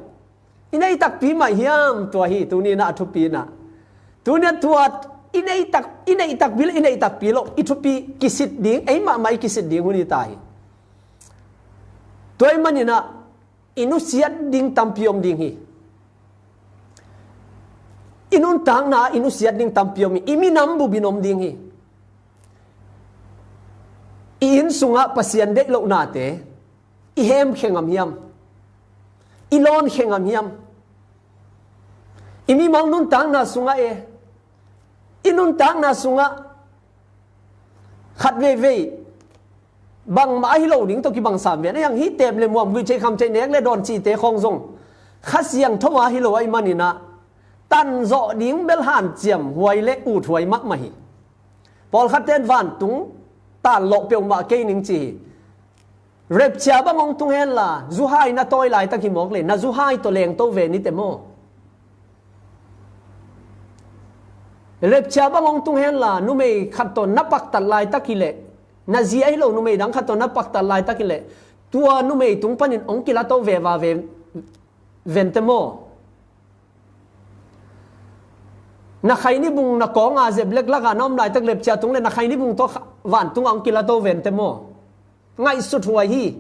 I neih takpi mah hiam, tua hi, tuni in ah a thupi in ah. Tuni in ah tua, i neih tak, i neih takpi leh i neih takpi loh, i thupi kisit ding, ei mahmah i kisit ding hun hi ta hi. Tua ahih manin ah, i nusiat ding tampi om ding hi. I nuntakna ah i nusiat ding tampi om hi. I minam bupin om ding hi. I inn sungah Pasian deih lohnate i hemkhia ngam hiam? I lawnkhia ngam hiam? I mimal nuntakna sungah e, i nuntakna sungah khat veivei bangmah ahi lo ding tawh kibang sam ven. Ahi hang hih teep leh muam, guih theih kham theih, nek leh dawn cihte khawng zong Kha Siangtho a hi lo ahih manin ah, tan zawh ding bel hanciam huai leh ut huai mahmah hi. Pawlkhatte in vantung tan lawh peuhmah kei ning ci hi. Rapture bang hong tung henla, zuhai na tawi laitak hi mawk leh, na zuhai tawh lengto ve ni te maw? Rapture bang hong tung henla, numei khat tawh na paktat laitak hi leh, na zi ahi lo numei dang khat tawh na paktat laitak hi leh, tua numei tung panin hong kilato veve ve, ven te maw? Na khaini bung na kawng a zep leklak a na om laitak, rapture tung leh na khaini bung tawh kha, vantung ah hong kilato ven te maw? Ngaihsut huai hi.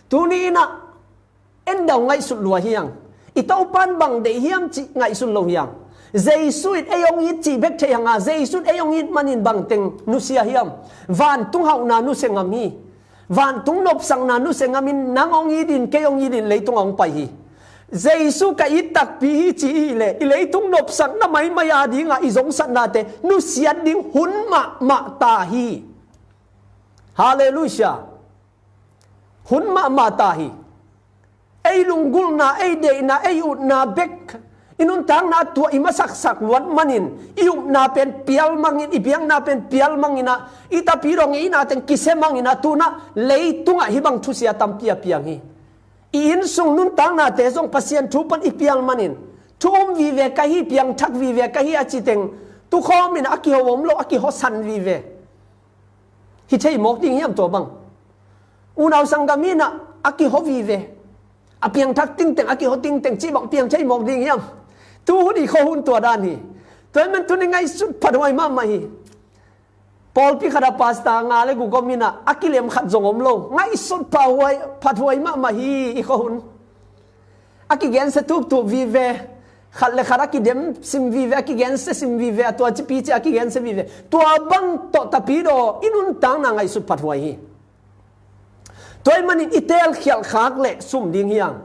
Tuni in ah, en dau ngaihsut lua hi hang. I Topa in bang deih hiam cih ngaihsun lo hi hang. Jesu in ei hong it cih bek thei hang a, Jesu in ei hong it manin bangteng nusia hiam? Vantung hauhna nusia ngam hi. Vantung nopsakna nusia ngam in, nang hong it in, kei hong it in leitung ah hong pai hi. Jesu ka it takpi hi ci i hih leh, i leitung nopsakna maimai a dingah i zongsatnate nusiat ding hun mahmah ta hi. Halleluiah. Hun mahmah ta hi. Ei lunggulhna, ei deihna, ei utna bek, i nuntakna tua i masaksak luat manin, i upna pen pial mangin, i biakna pen pial mangin ah, i tapidaw ngeina teng kisia mangin ah, tu-in ah leitungah hih bang thusia tampi a piang hi. I inn sung nuntaknate zong Pasian thu pan i pial manin, thu um vive ka hi, piangthak vive ka hi a ci teng, tukhawm in a kiho om lo, a kiho san vive. Hi thei mawk ding hiam tua bang? Unau sanggam in ah a kiho vive, a piangthak tingteng, a kiho tingteng cih bang piang thei mawk ding hiam? Tu hun i khuahun tua dan hi. Tua ahih manin tuni ngaihsut phathuai mahmah hi. Pawlpi khat ah pastor nga leh guk om in ah, a kilem khat zong om lo. Ngaihsut phathuai, phathuai mahmah hi i khuahun. A kigensia tuptup vive, khat leh khat a kidem sim vive, a kigensia sim vive, a tua cipi ci a kigensia vive. Tua bang tawh tapidaw i nuntakna ngaihsut phathuai hi. Tua ahih manin i teelkhialh khak leh sum ding hi hang.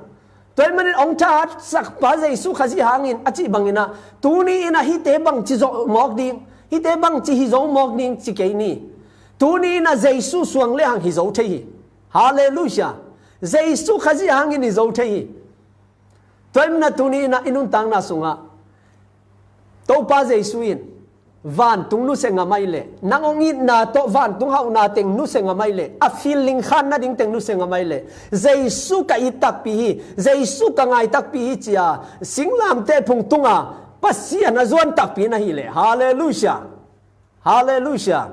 Tua ahih manin hong thahatsakpa Jesu Khazih hangin a cih bangin ah, tuni in ah hihte bangci zawh mawk ding, hihte bangci hi zo mawk ding ci kei ni. Tuni in ah Jesu suang lehang hi zo thei hi. Halleluiah. Jesu Khazih hangin hi zo thei hi. Tua ahih manin tuni in ah i nuntakna sungah Topa Jesu in vantung nusia ngam ahih leh, nang hong itna tawh vantung hauhna teng nusia ngam ahih leh, a feeling khan nading teng nusia ngam ahih leh, Jesu ka it takpi hi, Jesu ka ngai takpi hi ci-a singlamteh phung tungah Pasian a zuan takpi na hih leh. Halleluiah. Halleluiah.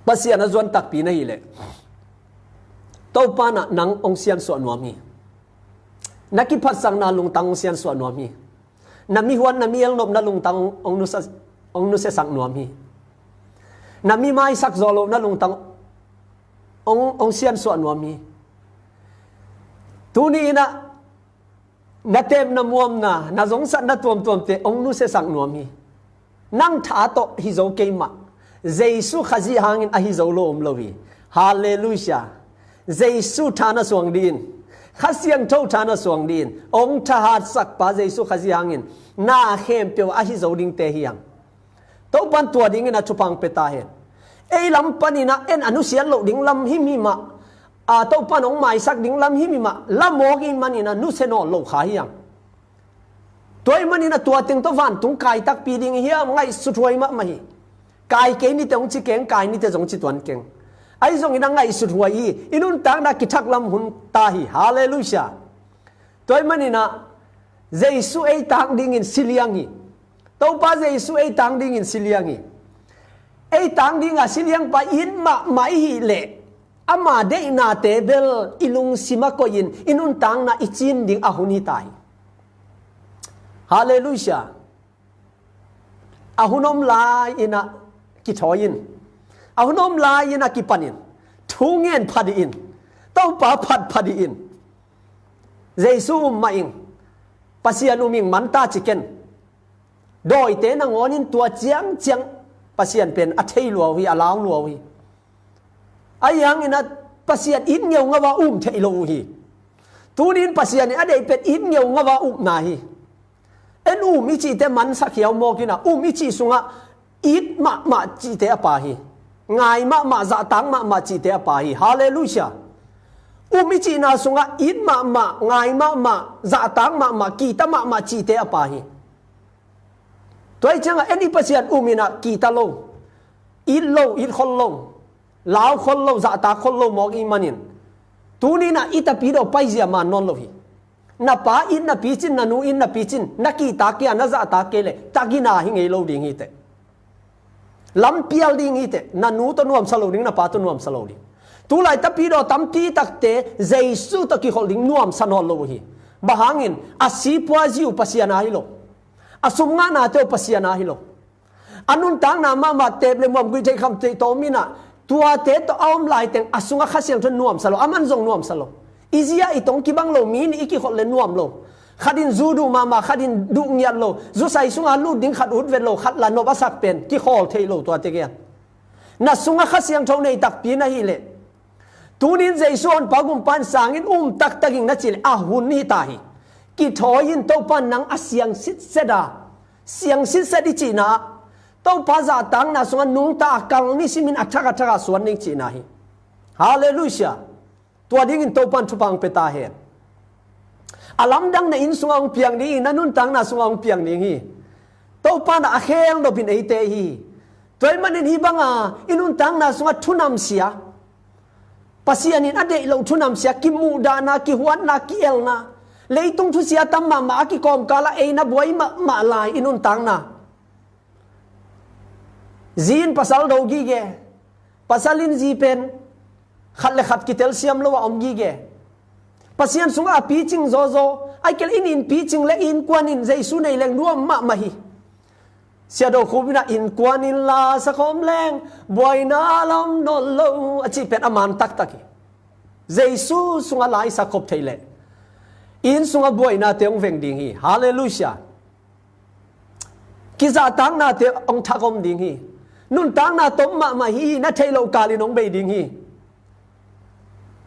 Pasian a zuan takpi na hih leh, Topa in ah nang hong siansuah nuam hi. Na kiphatsakna lungtang hong siansuah nuam hi. Na mihuat, na mi elnopna lungtang hong, hong nusia, hong nusiasak nuam hi. Na mi maisak zawh lohna lungtang hong, hong siansuah nuam hi. Tuni in ah na tepna muamna, na zongsatna tuamtuamte hong nusiasak nuam hi. Nang tha tawh hi zo kei mah. Jesu Khazih hangin ahi zo lo om lo hi. Halleluiah. Jesu tha na suang dih in. Kha Siangtho tha na suang dih in. Hong thahatsak pa Jesu Khazih hangin na khempeuh ahi zo dingte hi hang. Topa in tua dingin a thupha hong pia ta hen. Ei lam panin ah en a nusiat loh ding lam himhim ah, a, Topa in hong maisak ding lam himhim ah la mawk ahih manin ah nusia nawn lo kha hi hang. Tua ahih manin ah tua teng tawh vantung kai takpi ding hi hiam, ngaihsut huai mahmah hi. Kai kei ni teh hong ci keng, kai ni teh zong ci tuan keng. Ahi zongin ah ngaihsut huai hi. I nuntakna kithak lam hun ta hi. Halleluiah. Tua ahih manin ah Jesu ei tang dingin si liang hi. Topa Jesu ei tang dingin si liang hi. Ei tang dinga si liang pa it mahmah i hih leh, ama deihnate bel i lungsim ah koihin i nuntakna i cin ding a hun hi ta hi. Halleluiah. A hun om lai-in ah kithawi in. A hun om lai-in ah kipan in. Thu ngen pha dih in. Topa phat pha dih in. Jesu um mah ing. Pasian um ing, man ta ci ken. Dawite nangawnin tua ciangciang Pasian pen a thei lua uh hi, a lau lua uh hi. Ahi hangin ah Pasian it ngeungau a um thei lo uh hi. Tuni in Pasian in a deih pen it ngeungau a upna hi. En um i cihte mansak hiau mawk in ah, um i cih sungah it mahmah cihte a pha hi. Ngai mahmah, zahtak mahmah cihte a pha hi. Halleluiah. Um i cihna sungah it mahmah, ngai mahmah, zahtak mahmah, kihta mahmah cihte a pha hi. Tua ahih ciangah en i Pasian um in ah kihta lo, it lo, it khol lo, lau khol lo, zahtak khol lo mawk ahih manin, tuni in ah i tapidaw paizia man nawn lo hi. Na pa it na picin, na nu it na picin, na kihta kei a, na zahtak kei leh, ta gina hi ngei lo ding hi teh. Lampial ding hi teh, na nu tawh nuamsa lo ding, na pa tawh nuamsa lo ding. Tulai tapidaw tampi takte Jesu tawh kikholh ding nuamsa nawn lo uh hi. Bang hangin, a sipua zi uh Pasian a hi lo. A sum ngahnate uh Pasian a hi lo. A nuntakna mahmah tep le muam guih theih kham theih tawm in ah, tuate tawh a om laiteng a sungah Kha Siangtho nuamsa lo, a man zong nuamsa lo. I zi ah i tong kibang lo, mi nih i kikholh le nuam lo. Khat in zu duh mahmah, khat in duh ngiat lo. Zusai sungah lut ding khat ut vet lo, khat la nop a sak pen kikhawl thei lo tuate gen. Na sungah Kha Siangtho nei takpi na hih leh, tuni in Jesu Honpa Gumpa in sangin um taktak ing na cih leh a hun hi ta hi. Kithawi in, Topa in nang a siang sitset a, siang sitset i cihna ah, Topa zahtakna sungah nungta a kal nisimin a thak a thak a suan ding cihna hi. Halleluiah. Tua dingin Topa in thupha hong pia ta hen. A lamdang na inn sungah hong piang ding hi, na nuntakna sungah hong piang ding hi. Topa in a khel nopin eite hi. Tua ahih manin hih banga i nuntakna sungah thu namsia, Pasian in a deih loh thu namsia, kimuhdahna, kihuatna, ki-elna, leitung thusia tam mahmah a kikawmkal ah ei na buai mahmah lai i nuntakna. Zi in pasal do gige, pasal in zi pen khat le khat kitelsiam lo a om gige. Pasian sungah a picing zawzaw, ahih kei leh i inn picing le i innkuan in Jesu nei leng nuam mahmah hi. Sia Do Khup in ah, innkuan in la sa khawm leng buaina lam nawn lo a cih pen a man taktak hi. Jesu sungah la i sa khop thei leh, i inn sungah buainate hong veng ding hi. Halleluiah. Kizahtaknate hong thak om ding hi. Nuntakna tom mahmah hi, na theih loh kalin hong bei ding hi.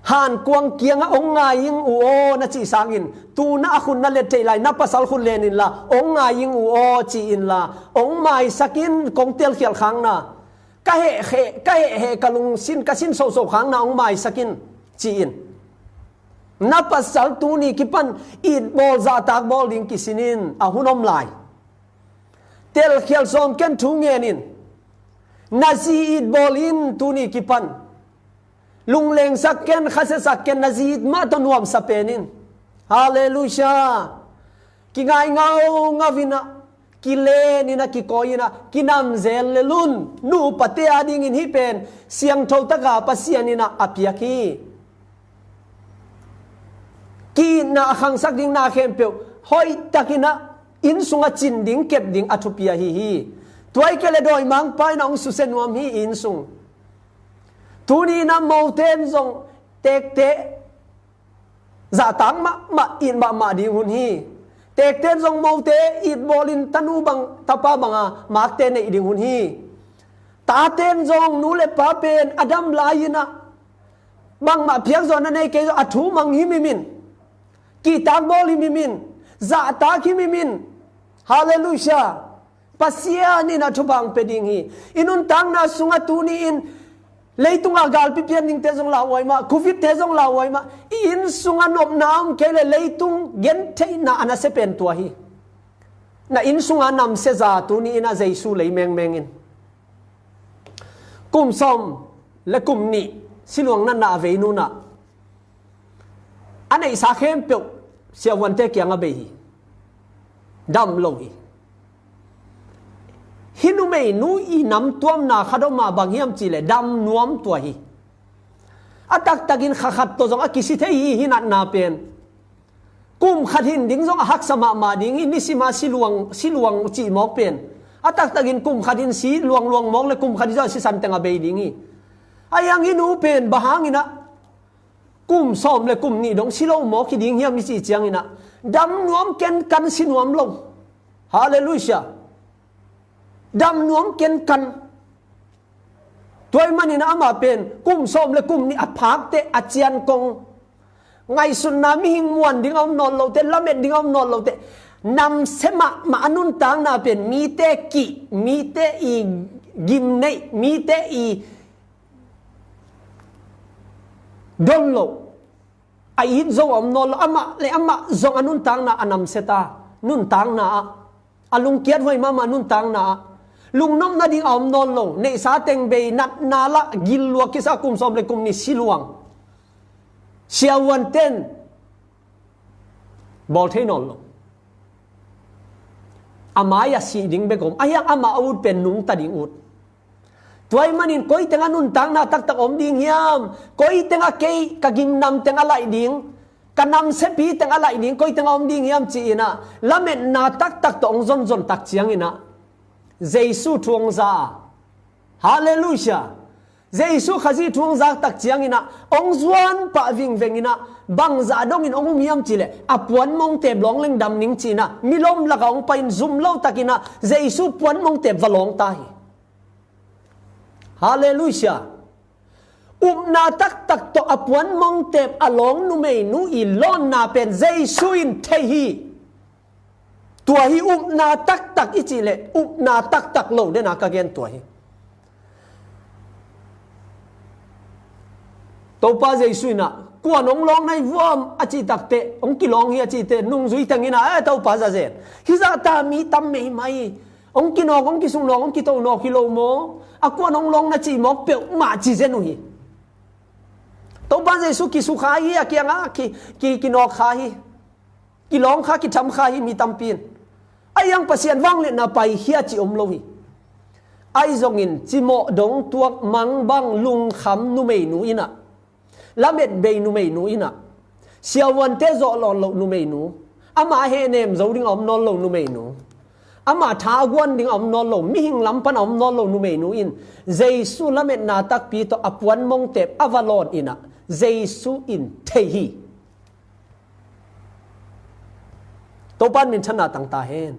Hankuang kiangah hong ngai ing uh aw na cih sangin, tu na a khut na let theih lai, na pasal khut len inla, hong ngai ing uh aw ci inla, hong maisak in, kong telkhialh khangna, ka heh, heh, ka heh, heh, ka lungsin, ka sin sohsoh khangna hong maisak in ci in. Na pasal tuni kipan itbawl zahtak bawl ding kisin in, a hun om lai. Telkhial sawm ken thu ngen in. Na zi itbawl in tuni kipan. Lunglengsak ken, khasiasak ken, na zi it mah tawh nuamsa pen in. Halleluiah. Kingai ngaungau in ah, kilen in ah, kikawi in ah, kinamzel lel un. Nupate a dingin hih pen siangtho taka Pasian in ah a piak hi. Ki-itna a khangsak ding na khempeuh hoihtakin ah inn sungah cin ding, kep ding a thupi ahi hi. Tua hi kei leh dawimangpa in ah hong susia nuam hi i inn sung. Tuni in ah mote in zong tekte zahtak mahmah, it mahmah ding hun hi. Tekte in zong mote itbawl in tanu bang, tapa banga makte neih ding hun hi. Tate in zong nu le pa pen a dam lai in ah bangmah phiakzawhna nei kei zong a thu mang himhim in, kihtak bawl himhim in, zahtak himhim in. Halleluiah. Pasian in ah thupha hong pia ding hi. I nuntakna sungah tuni in leitungah galpi pian dingte zong lauhuai mah, covid-te zong lauhuai mah. I inn sungah nopna om kei leh leitung gentheihna a nasia pen tua hi. Na inn sungah namsia za tuni in ah Jesu lei mengmeng in. Kum sawm le kum nih siluang natna a vei nu in ah a neihsa khempeuh siavuante kiangah bei hi. Dam lo hi. Hih numeinu i namtuamna khat om a bang hiam cih leh dam nuam tua hi. A taktakin kha khat tawh zong a kisi thei hi, hih natna pen. Kum khat hin ding zong a haksa mahmah ding hi, nisima siluang, siluang cih mawk pen. A taktakin kum khat hin si luangluang mawk leh kum khat hin zong a sisan teng a bei ding hi. Ahi hang hih nu pen bang hangin ah kum sawm le kum nih dong si lo mawk hi ding hiam i cih ciangin ah, dam nuam kenkan, si nuam lo. Halleluiah. Dam nuam kenkan. Tua ahih manin ah amah pen kum sawm le kum nih a phak teh, a cian kong, ngaihsutna mihing muan ding a om nawn lo teh, lamet ding a om nawn lo teh, namsia mahmah a nuntakna pen mite kih, mite i gim neih, mite i don loh, a it zo a om nawn lo. Amah le amah zong a nuntakna a namsia ta. Nuntakna ah, a lungkiat huai mahmah nuntakna ah, lungnopna ding a om nawn lo. Neihsa teng bei, natna lah gil lua kisa, kum sawm le kum nih siluang. Siavuante'n bawl thei nawn lo. A mai-ah sih ding bek om. Ahi hang amah a ut pen nungta ding ut. Tua ahih manin koi tengah nuntakna taktak om ding hiam? Koi tengah kei ka gimnam teng a laih ding, ka namsiapi teng a laih ding, koi tengah om ding hiam ci-in ah, lametna taktak tawh hong zonzon tak ciangin ah, Jesu thu hong za a. Halleluiah. Jesu Khazih thu hong zak tak ciangin ah, hong zuan pah vingveng in ah, bangzah dongin hong um hiam cih leh, a puanmong tep lawng leng dam ning ci-in ah, milawm lakah hong pai-in zum lo takin ah, Jesu puanmong tep va lawng ta hi. Halleluiah. Upna taktak tawh a puanmong tep a lawng numeinu i lawnna pen Jesu in thei hi. Tua hi upna taktak i cih leh, upna taktak lo den a ka gen tua hi. Topa Jesu in ah, kua'n hong lawng na hi vuam a cih tak teh, hong kilawng hi a cih teh, nungzui teng in ah, eh, Topa za zen. Hih zah ta mi tam meimai. Hong kinawk, hong kisuk nawk, hong kito nawk hi lo maw? A kua'n hong lawng na cih mawk peuhmah ci zen uh hi. Topa Jesu kisukha hi, a kiangah ki, ki, kinawkkha hi. Kilawngkha, kithamkha hi mi tampi in. Ahi hang Pasian vangliatna paikhia cih om lo hi. Ahi zongin cimawh dong tuak mangbang lungkham numeinu in ah, lamet bei numeinu in ah, siavuante zawh lawn loh numeinu, amah hehnem zo ding a om nawn lo numeinu, amah tha a guan ding a om nawn lo, mihing lam pan a om nawn lo numeinu in Jesu lametna takpi tawh a puanmong tep a va lawn in ah, Jesu in thei hi. Topa'n minthanna tang ta hen.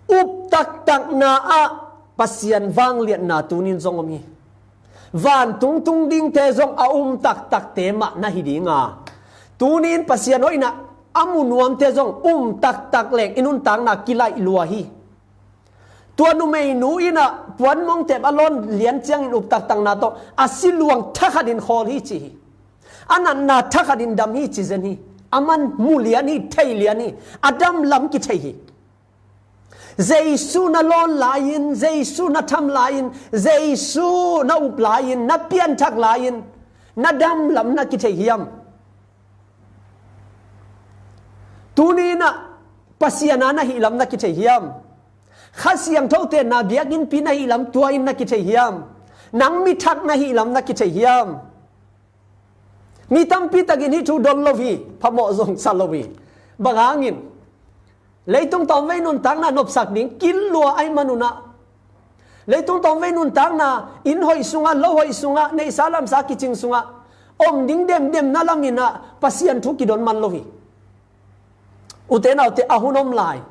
Up taktakna ah Pasian vangliatna tunin zong om hi. Vantung tung dingte zong a um taktakte mah na hi ding a, tunin Pasian hoihna a mu nuamte zong um taktak leng i nuntakna kilaih lua hi. Tua numeinu in ah puanmong tep a lawn lian ciangin up taktakna tawh a siluang thakhatin khawl hi ci hi. a natna thakhatin dam hi ci zen hi. Aman mu lian hi, thei lian hi. A dam lam kithei hi. Jesu na lawn lai-in, Jesu na tham lai-in, Jesu na up lai-in, na pianthak lai-in, na dam lam na kithei hiam? Tuni-in ah Pasian a na hih lam na kithei hiam? Kha Siangtho tenna biakinnpi na hih lam tua-in na kithei hiam? Nang mi thak na hih lam na kithei hiam? Mi tampi takin hih thu don lo hi, phamawh zong sa lo hi. Bang hangin? Leitung tawmvei nuntakna nopsak ding kil lua ahih manun ah, leitung tawmvei nuntakna inn hoih sungah, lo hoih sungah, neihsa lamsa kicing sungah om ding demdem na lamin ah Pasian thu kidon man lo hi. Ute naute, a hun om lai.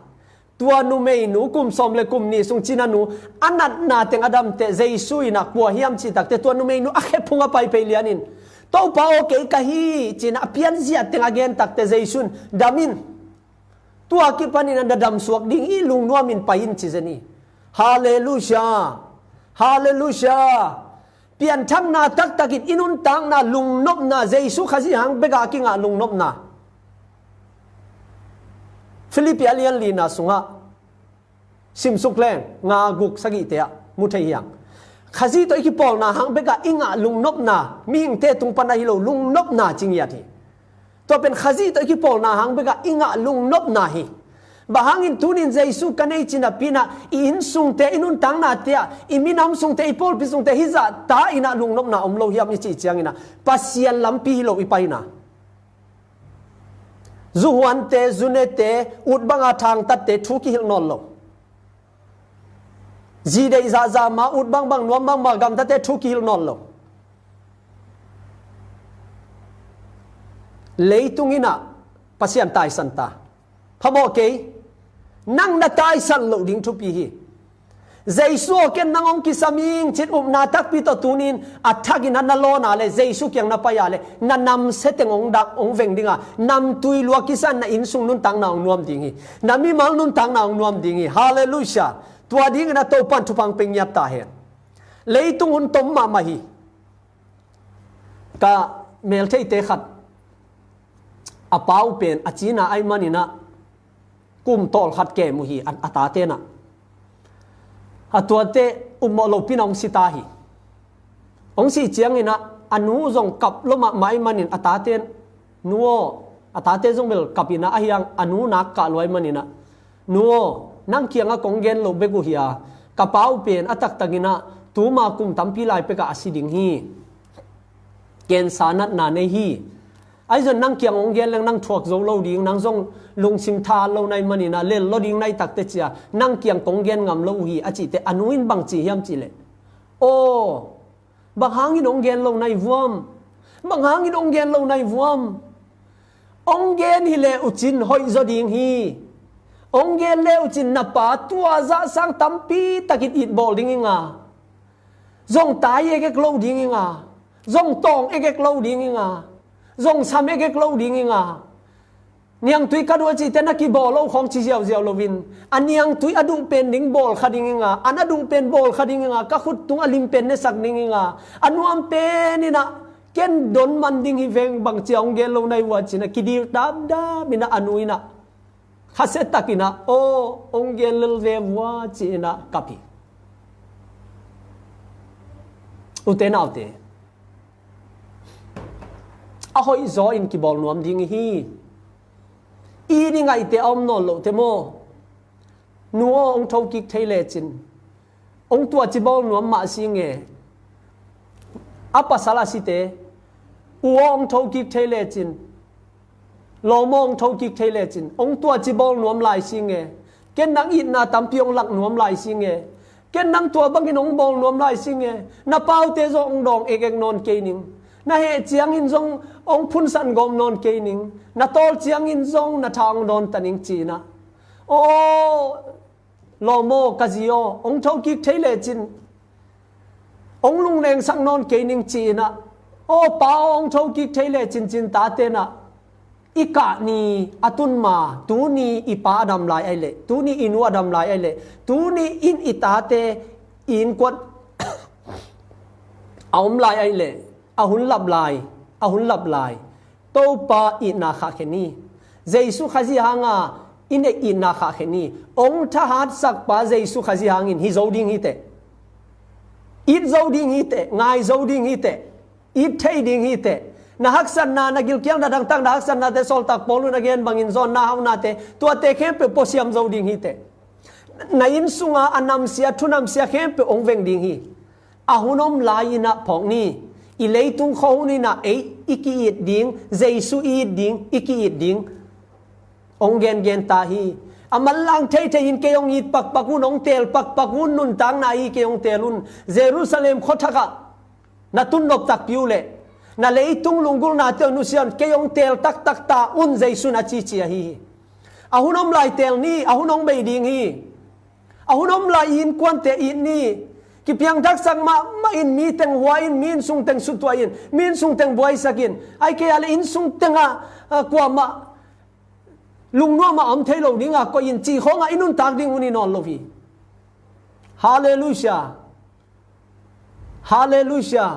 Tua numeinu kum sawm le kum nih sung cina nu a natna teng a damteh Jesu in ah kua hiam cih takteh tua numeinu a khephung a pai phei lianin, Topa aw, kei ka hi, ci-in a pianzia teng a gen takteh Jesu in, dam in. Tua kipanin a na damsuak ding hi, lungnuamin pai in ci zen hi. Halleluia. Halleluia. Pianthakna taktakin i nuntakna lungnopna, Jesu Khazih hang beka kingah lungnopna. Filipi a lian lina sungah simsuk leng nga guk sagihte ah mu thei hiang. Khazih tawh i kipawlna hang beka i ngah lungnopna, mihingte tung pan ahi lo lungnopna ci ngiat hi. Tua pen Khazih tawh i kipawlna hang beka i ngah lungnopna hi. Bang hangin tunin Jesu ka nei ci napi-in ah i innsungte, i nuntaknate ah, i minam sungte, i pawlpi sungte hih zah ta-in ah lungnopna om lo hiam i cih ciangin ah Pasian lampi hi lo i paina. Zuhuante, zunete, ut banga thangtatte thu kihilh nawn lo. Zi deih zahzah ma, ut bangbang nuam bangmah gamtate thu kihilh nawn lo. Leitung in ah Pasian taisan ta. Phamawh kei, nang na taisan loh ding thupi hi. Jesu aw, ken nang hong kisam ing, ci-in upna takpi tawh tunin a thakin ah na lawn a leh, Jesu kiang na pai a leh, na namsia teng hong dak, hong veng ding a, namtui lua kisa-in na innsung nuntakna hong nuam ding hi. Na mimal nuntakna hong nuam ding hi. Halleluia. Tua dingin ah Topa'n thupha hong pia ngiat ta hen. Leitung hun tom mahmah hi. Ka meltheite khat, a pa uh pen a cina ahih manin ah kum tawlkhat kem uh hi, a, a tate'n ah. A tuate upmawh lopin ah hong si ta hi. Hong sih ciangin ah a nu zong kap lua mahmah ahih manin a tate'n, nu aw, a tate zong bel kap in ah, ahi hang a nu nak kah lua ahih manin ah, nu aw, nang kiangah kong gen loh bek uh hi a, ka pa uh pen a taktakin ah tuma kum tampi lai pekah a si ding hi. Cancer natna nei hi. Ahi zong nang kiang hong gen leng nang thuak zo lo ding, nang zong lungsim tha lo na hih manin ah lel lo ding na hih takteh ci-a nang kiang kong gen ngam lo uh hi, a cihteh a nu in bang ci hiam cih leh, aw, bang hangin hong gen lo na hih vuam? Bang hangin hong gen lo na hih vuam? Hong gen hi leh uh cin hoih zaw ding hi. Hong gen leh uh cin na pa tua zah sang tampi takin it bawl ding ing a, zong tai ekek lo ding ing a, zong tawng ekek lo ding ing a, zong sam ekek lo ding ing a. Niangtui ka duh a cihteh na kibawl lo khawng ci ziauziau loin, a niangtui a duh pen ding bawl kha ding ing a, an a duh pen bawl kha ding ing a, ka khut tungah lim pen nesak ding ing a, a nuam pen in ah ken don man ding hi veng, bang ci-a hong gen lo na hih vua, ci-in ah kidil damdam in ah a nu in ah khasia takin ah, aw, hong gen lel ve vua, ci-in ah kap hi. Ute naute, a hoih zaw in kibawl nuam ding hi. I ni ngaihte a om nawn loh teh maw? Nu aw, hong thokik thei lecin hong tuaci bawl nuam mah si nge. A pasal a site, u aw, hong thokik thei lecin, lawm aw, hong thokik thei lecin hong tuaci bawl nuam lai si nge. Ken nang itna tampi hong lak nuam lai si nge. Ken nang tua bangin hong bawl nuam lai si nge. Na paute zong hong dawng ekek nawn kei ning. Na heh ciangin zong hong phunsan gawm nawn kei ning. Na tawl ciangin zong na tha hong dawn ta ning, ci-in ah. Aw, lawm aw, ka zi aw, hong thokik thei lecin hong lunglengsak nawn kei ning, ci-in ah. Aw pa aw, hong thokik thei lecin, ci-in tate'n ah, i kah ni a tun ma, tuni i pa a dam lai ahih leh, tuni i nu a dam lai ahih leh, tuni in i tate i innkuan a om lai ahih leh, a hun lap lai, A hun lap lai, Topa itna khahkhia ni. Jesu Khazih hanga i neih itna khahkhia ni. Ong thahatsakpa Jesu Khazih hangin hi zo ding hi teh. It zo ding hi teh, ngai zo ding hi teh. It thei ding hi teh. Na haksatna, na gilkial, na dangtak, na haksatnate sawltak Paul in a gen bangin zawnna haunate, tuate khempeuh puasiam zo ding hi teh. Na inn sunga a namsia, thu namsia khempeuh ong veng ding hi. A hun om lai-inah phawk ni. I leitung khuahun inah ei i ki-it ding, Jesu i it ding, i ki-it ding. Ong gengen ta hi. A manlang theithei in kei ong it pakpak un, ong teel pakpak un, nuntakna hi kei ong teel un. Jerusalem khuathakah na tun nop takpi uh leh na leitung lunggulhnate uh nusia un, kei ong teel taktak ta un, Jesu in a cici ahi hi. A hun om lai teel ni, a hun ong bei ding hi. A hun om lai i innkuante it ni. Kipiangthaksak mahmah in, mi teng hua in, mi innsung teng sutuah in, mi innsung teng buaisak in. Ai kei a le innsung tengah, ah, kuamah lungnuamah om thei lo dingah koih in, cih khawngah i nuntak ding hun hi nawn lo hi. Halleluiah. Halleluiah.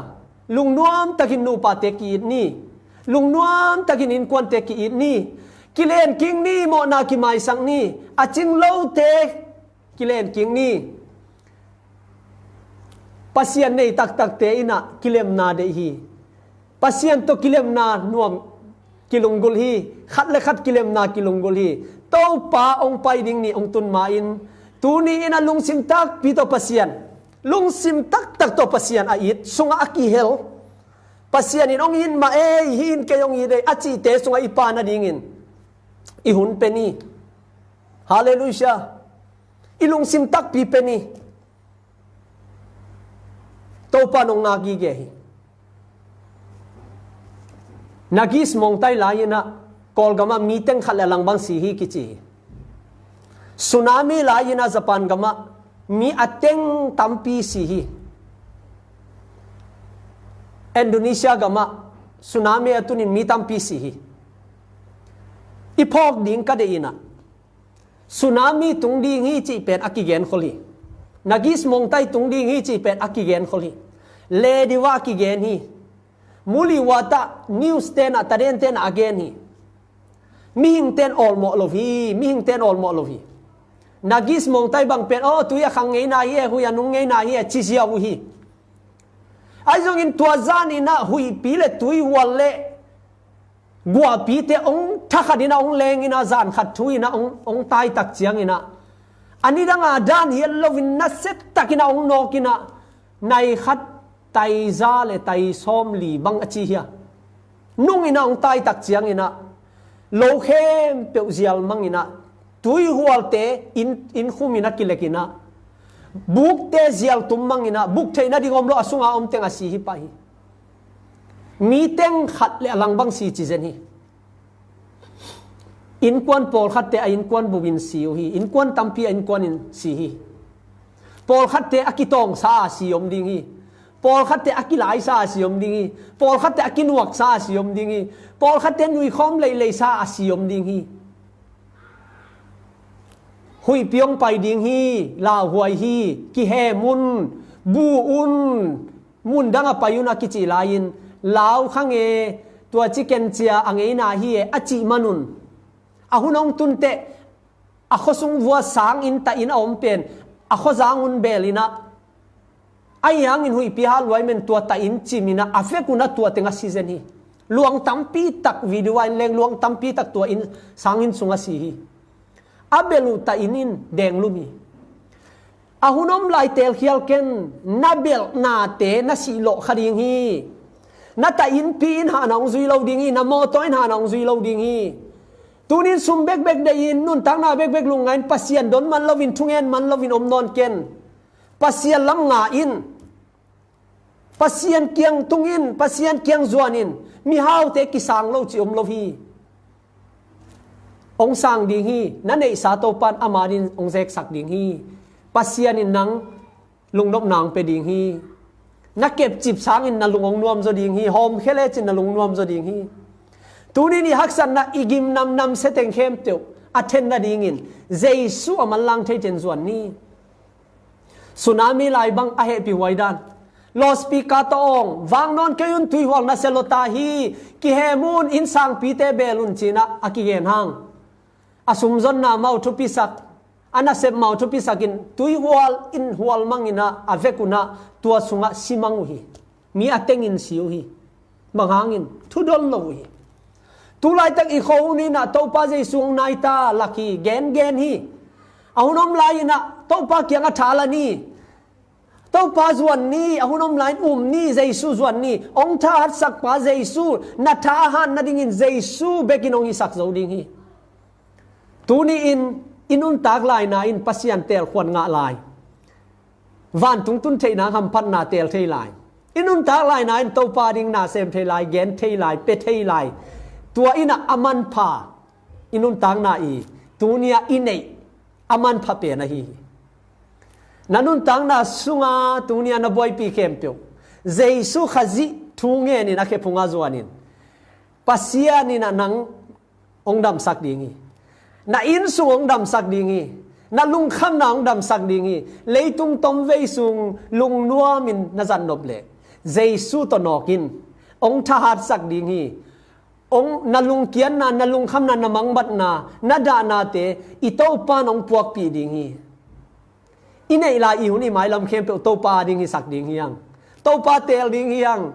Lungnuam takin nupate ki-it ni. Lungnuam takin innkuante ki-it ni. Kilen kik ni, mawhna kimaisak ni. A cing lote kilen kik ni. Pasian nei taktakte inah kilemna deih hi. Pasian tawh kilemna nuam kilunggulh hi. Khat le khat kilemna kilunggulh hi. Topa ong pai ding ni ong tun ma-in, tuni in a lungsim takpi tawh Pasian, lungsim taktak tawh Pasian a it sungah a kihel, Pasian in ong it mah ei, hih in kei ong it ei a cihte sungah i pan nadingin i hun pe ni. Halleluiah. I lungsim takpi pe ni. Topa in ong ngak gige hi. Nagis mawngtai lai-inah Kawlgamah mi teng khat le a lang bang si hi kici hi. Tsunami lai-inah Japan gamah mi a teng tampi si hi. Indonesia gamah tsunami a tunin mi tampi si hi. I phawk ding ka deih inah, tsunami tung ding hi cih pen a kigen khol hi. Nagis mawngtai tung ding hi cih pen a kigen khol hi. Le diva a kigen hi. Mu liuatah news tenah, taden tenah a gen hi. Mihing ten awlmawh lo hi. Mihing ten awlmawh lo hi. Nagis mawngtai bang pen, aw, tui a khang ngeina hi e, hui a nung ngeina hi e, ci ziau uh hi. Ahi zongin tua zan inah huihpi le tuihual le guahpite ong thakhat inah ong leng inah, zan khat thu inah ong, ong taitak ciang inah, a nidanga dan hiat loin nasia takin ah ong nawk inah, nai khat tai za le tai sawmli bang a ci hi a. Nung inah ong taitak ciang inah lo khempeuh zial mang inah, tuihualte inn, inn khum inah kilek inah, bukte zial tum mang inah, buk theih nading om lo, a sunga om teng a si hi pah hi. Mi teng khat le a lang bang si ci zen hi. Innkuan pawlkhatte a innkuan bupin si uh hi. Innkuan tampi a innkuanin si hi. Pawlkhatte a kitawngsa a si om ding hi. Pawlkhatte a kilaisa a si om ding hi. Pawlkhatte a kinuaksa a si om ding hi. Pawlkhatte nuikhawm leileisa a si om ding hi. Huihpi ong pai ding hi, lauhuai hi, kihem un, bu un, mun dang a pai un a kici lai-in, lau kha nge, tua ci kencia a ngeina hi e a cih man un. A hun ong tunteh, a khuasung vua sang inn, tah inn a om pen, a khuazang un beel inah, ahi hangin huihpi hat luai men tua tah inn cim inah, a vek unah tua teng a si zen hi. Luang tampi tak video a in leng, luang tampi tak tua inn, sang inn sung a si hi. A belh uh tah inn in denglum hi. A hun om lai teelkhial ken, na belhnate na sihlawh kha ding hi. Na tah innpi in hahna ong zui lo ding hi. Na mawtaw in hahna ong zui lo ding hi. Tunin sum bekbek deihin, nuntakna bekbek lungngai in, Pasian don man loin, thungen man loin om nawn ken. Pasian lam nga in. Pasian kiang tung in, Pasian kiang zuan in. Mihaute kisang lo cih om lo hi. Ong sang ding hi. Na neihsa Topa in ama din ong zeksak ding hi. Pasian in nang lungnopna ong pia ding hi. Na kepcip sangin na lung ong nuamzaw ding hi. Hawmkhia lecin na lung nuamzaw ding hi. Tunin i haksatna, i gimnamnam seteng khempeuh a then nadingin Jesu a manlang theiten zuan ni. Tsunami lai bang a hehpih huai dan, Loudspeaker tawh awng, vang nawn kei un, tuihual nasia lua ta hi, kihem un, inn sangpite beel un ci-in ah a kigen hang. A sumzonna amau thupisak, a nasep amau thupisak in, tuihual in hual mang in ah, a vek un ah, tua sungah si mang uh hi. Mi a teng in si uh hi. Bang hangin, thudon lo uh hi. Tu laitak i khuahun in ah Topa Jesu hong nai ta lak hi, gengen hi. A hun om lai in ah Topa kiangah tha la ni. Topa zuan ni, a hun om lai in um ni, Jesu zuan ni. Hong thahatsakpa Jesu, na tha a hat nadingin Jesu bekin hong hisak zo ding hi. Tuni-in i nuntak laina in Pasian teelkhuan ngah lai. Vantung tun theihna hamphatna teel thei lai. I nuntak laina in Topa ding na sem thei lai, gen thei lai, pia thei lai. Tua in ah a manpha, i nuntakna i, tuni-a i neih a manpha pen ahi hi. Na nuntakna sunga tuni-a na buaipi khempeuh, Jesu Khazih thu ngenin a khephungah zuanin, Pasian in ah nang hong damsak ding hi. Na inn sung hong damsak ding hi. Na lungkhamna hong damsak ding hi. Leitung tomvei sung lungnuamin na zat nop leh Jesu tawh nawk in, hong thahatsak ding hi. Hong, na lungkiatna, na lungkhamna, na mangbatna, na dahnate i Topa in hong puakpih ding hi. I neih lai i hun i mailam khempeuh Topa a ding hisak ding hi hang. Topa teel ding hi hang.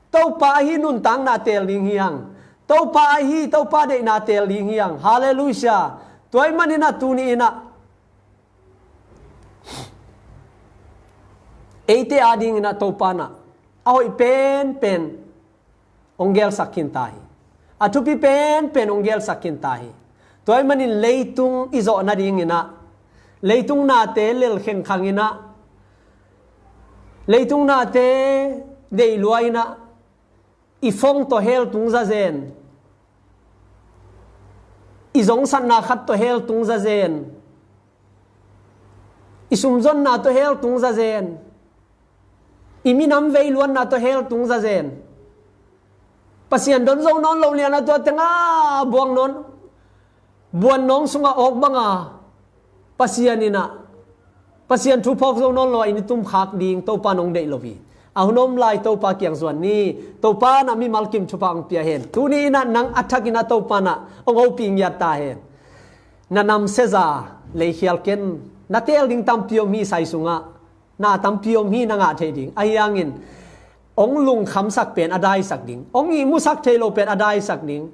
Topa ahi nuntakna teel ding hi hang. Topa ahi, Topa deihna teel ding hi hang. Halleluiah. Tua ahih manin ah tuni in ah eite a dingin ah Topa in ah a hoih penpen hong gelsak khin ta hi. A thupi penpen hong gelsak khin ta hi. Tua ahih manin leitung i zawh nadingin ah, leitung nate lel khengkhang in ah, leitung nate deih lua in ah, i phone tawh hell tung zazen, i zongsatna khat tawh hell tung zazen, i sumzonna tawh hell tung zazen, i minam veiluanna tawh hell tung zazen. Pasian don zo nawn lo lian a tua tengah buang nawn, buan nawng sungah awk banga Pasian in ah, Pasian thu phawk zo nawn lo a inn i tum khak ding Topa in hong deih lo hi. A hun om lai Topa kiang zuan ni. Topa in ah mimal kim thupha hong pia hen. Tuni in ah nang a thak in ah Topa in ah hong hopih ngiat ta hen. Na namsia za leikhial ken, na teel ding tampi om hi sai sungah. Na tampi om hi, na ngah theih ding. Ahi hangin hong lungkhamsak pen a daisak ding, hong ihmusak thei lo pen a daisak ding,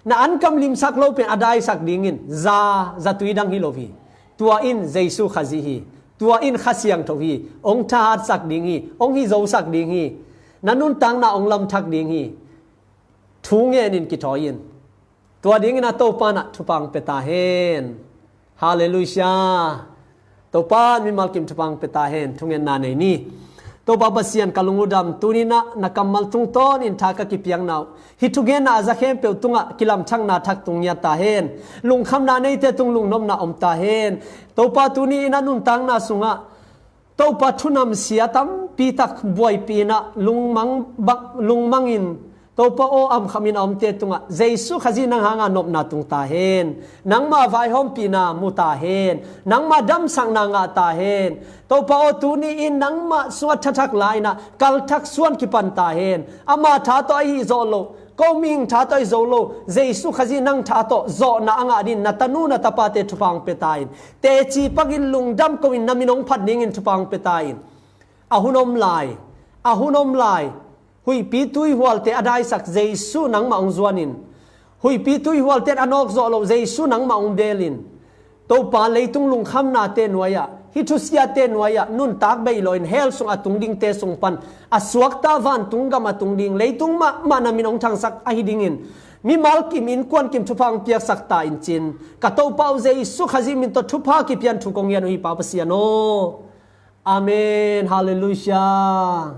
na ankam limsak lo pen a daisak dingin za, zatui dang hi lo hi. Tua in Jesu Khazih hi. Tua in Kha Siangtho hi. Hong thahatsak ding hi. Hong hih zosak ding hi. Na nuntakna hong lamthak ding hi. Thu ngenin kithawi in. Tua dingin ah Topa in ah thupha hong pia ta hen. Halleluiah. Topa in mimal kim thupha hong pia ta hen. Thungetna nei ni. Topa Pasian, ka lung uh dam, tuni in ah na kammal tungtawnin tha ka kipiakna uh, hih thugenna a za khempeuh tungah kilamthakna thak tung ngiat ta hen. Lungkhamna neite tung lungnopna om ta hen. Topa, tuni in ah nuntakna sungah Topa, thu namsia tampi tak buaipih in ah lungmang bak, lungmang in, Topa aw, amkham in a omte tungah Jesu Khazih nang hanga nopna tung ta hen. Nangma vaihawmpihna mu ta hen. Nangma damsakna ngah ta hen. Topa aw, tuni in nangmah sungah thathak la in ah kalthak suan kipan ta hen. Ama tha tawh ahi zawh loh, ko mihing tha tawh ahi zo lo, Jesu Khazih nang tha tawh zawhna a ngah dingin na tanu na tapate thupha hong pia ta in. Teci pakin lungdam ko in, na min hong phat dingin thupha hong pia ta in. A hun om lai, a hun om lai, huihpi tuihualte a daisak Jesu nangmah hong zuan in. Huihpi tuihualte in a nawk zawh loh Jesu nangmah hong beel in. Topa, leitung lungkhamnate nuai-ah, hih thusiate nuai-ah nuntak bei lo in hell sung a tung dingte sung pan a suakta vantung gam a tung ding, leitung mahmah na min hong thangsak ahi dingin mimal kim, innkuan kim thupha hong piaksak ta in, ci-in ka Topa uh Jesu Khazih min tawh thupha kipia in thu kong ngen uh hi, Pa Pasian aw. Amen. Halleluiah.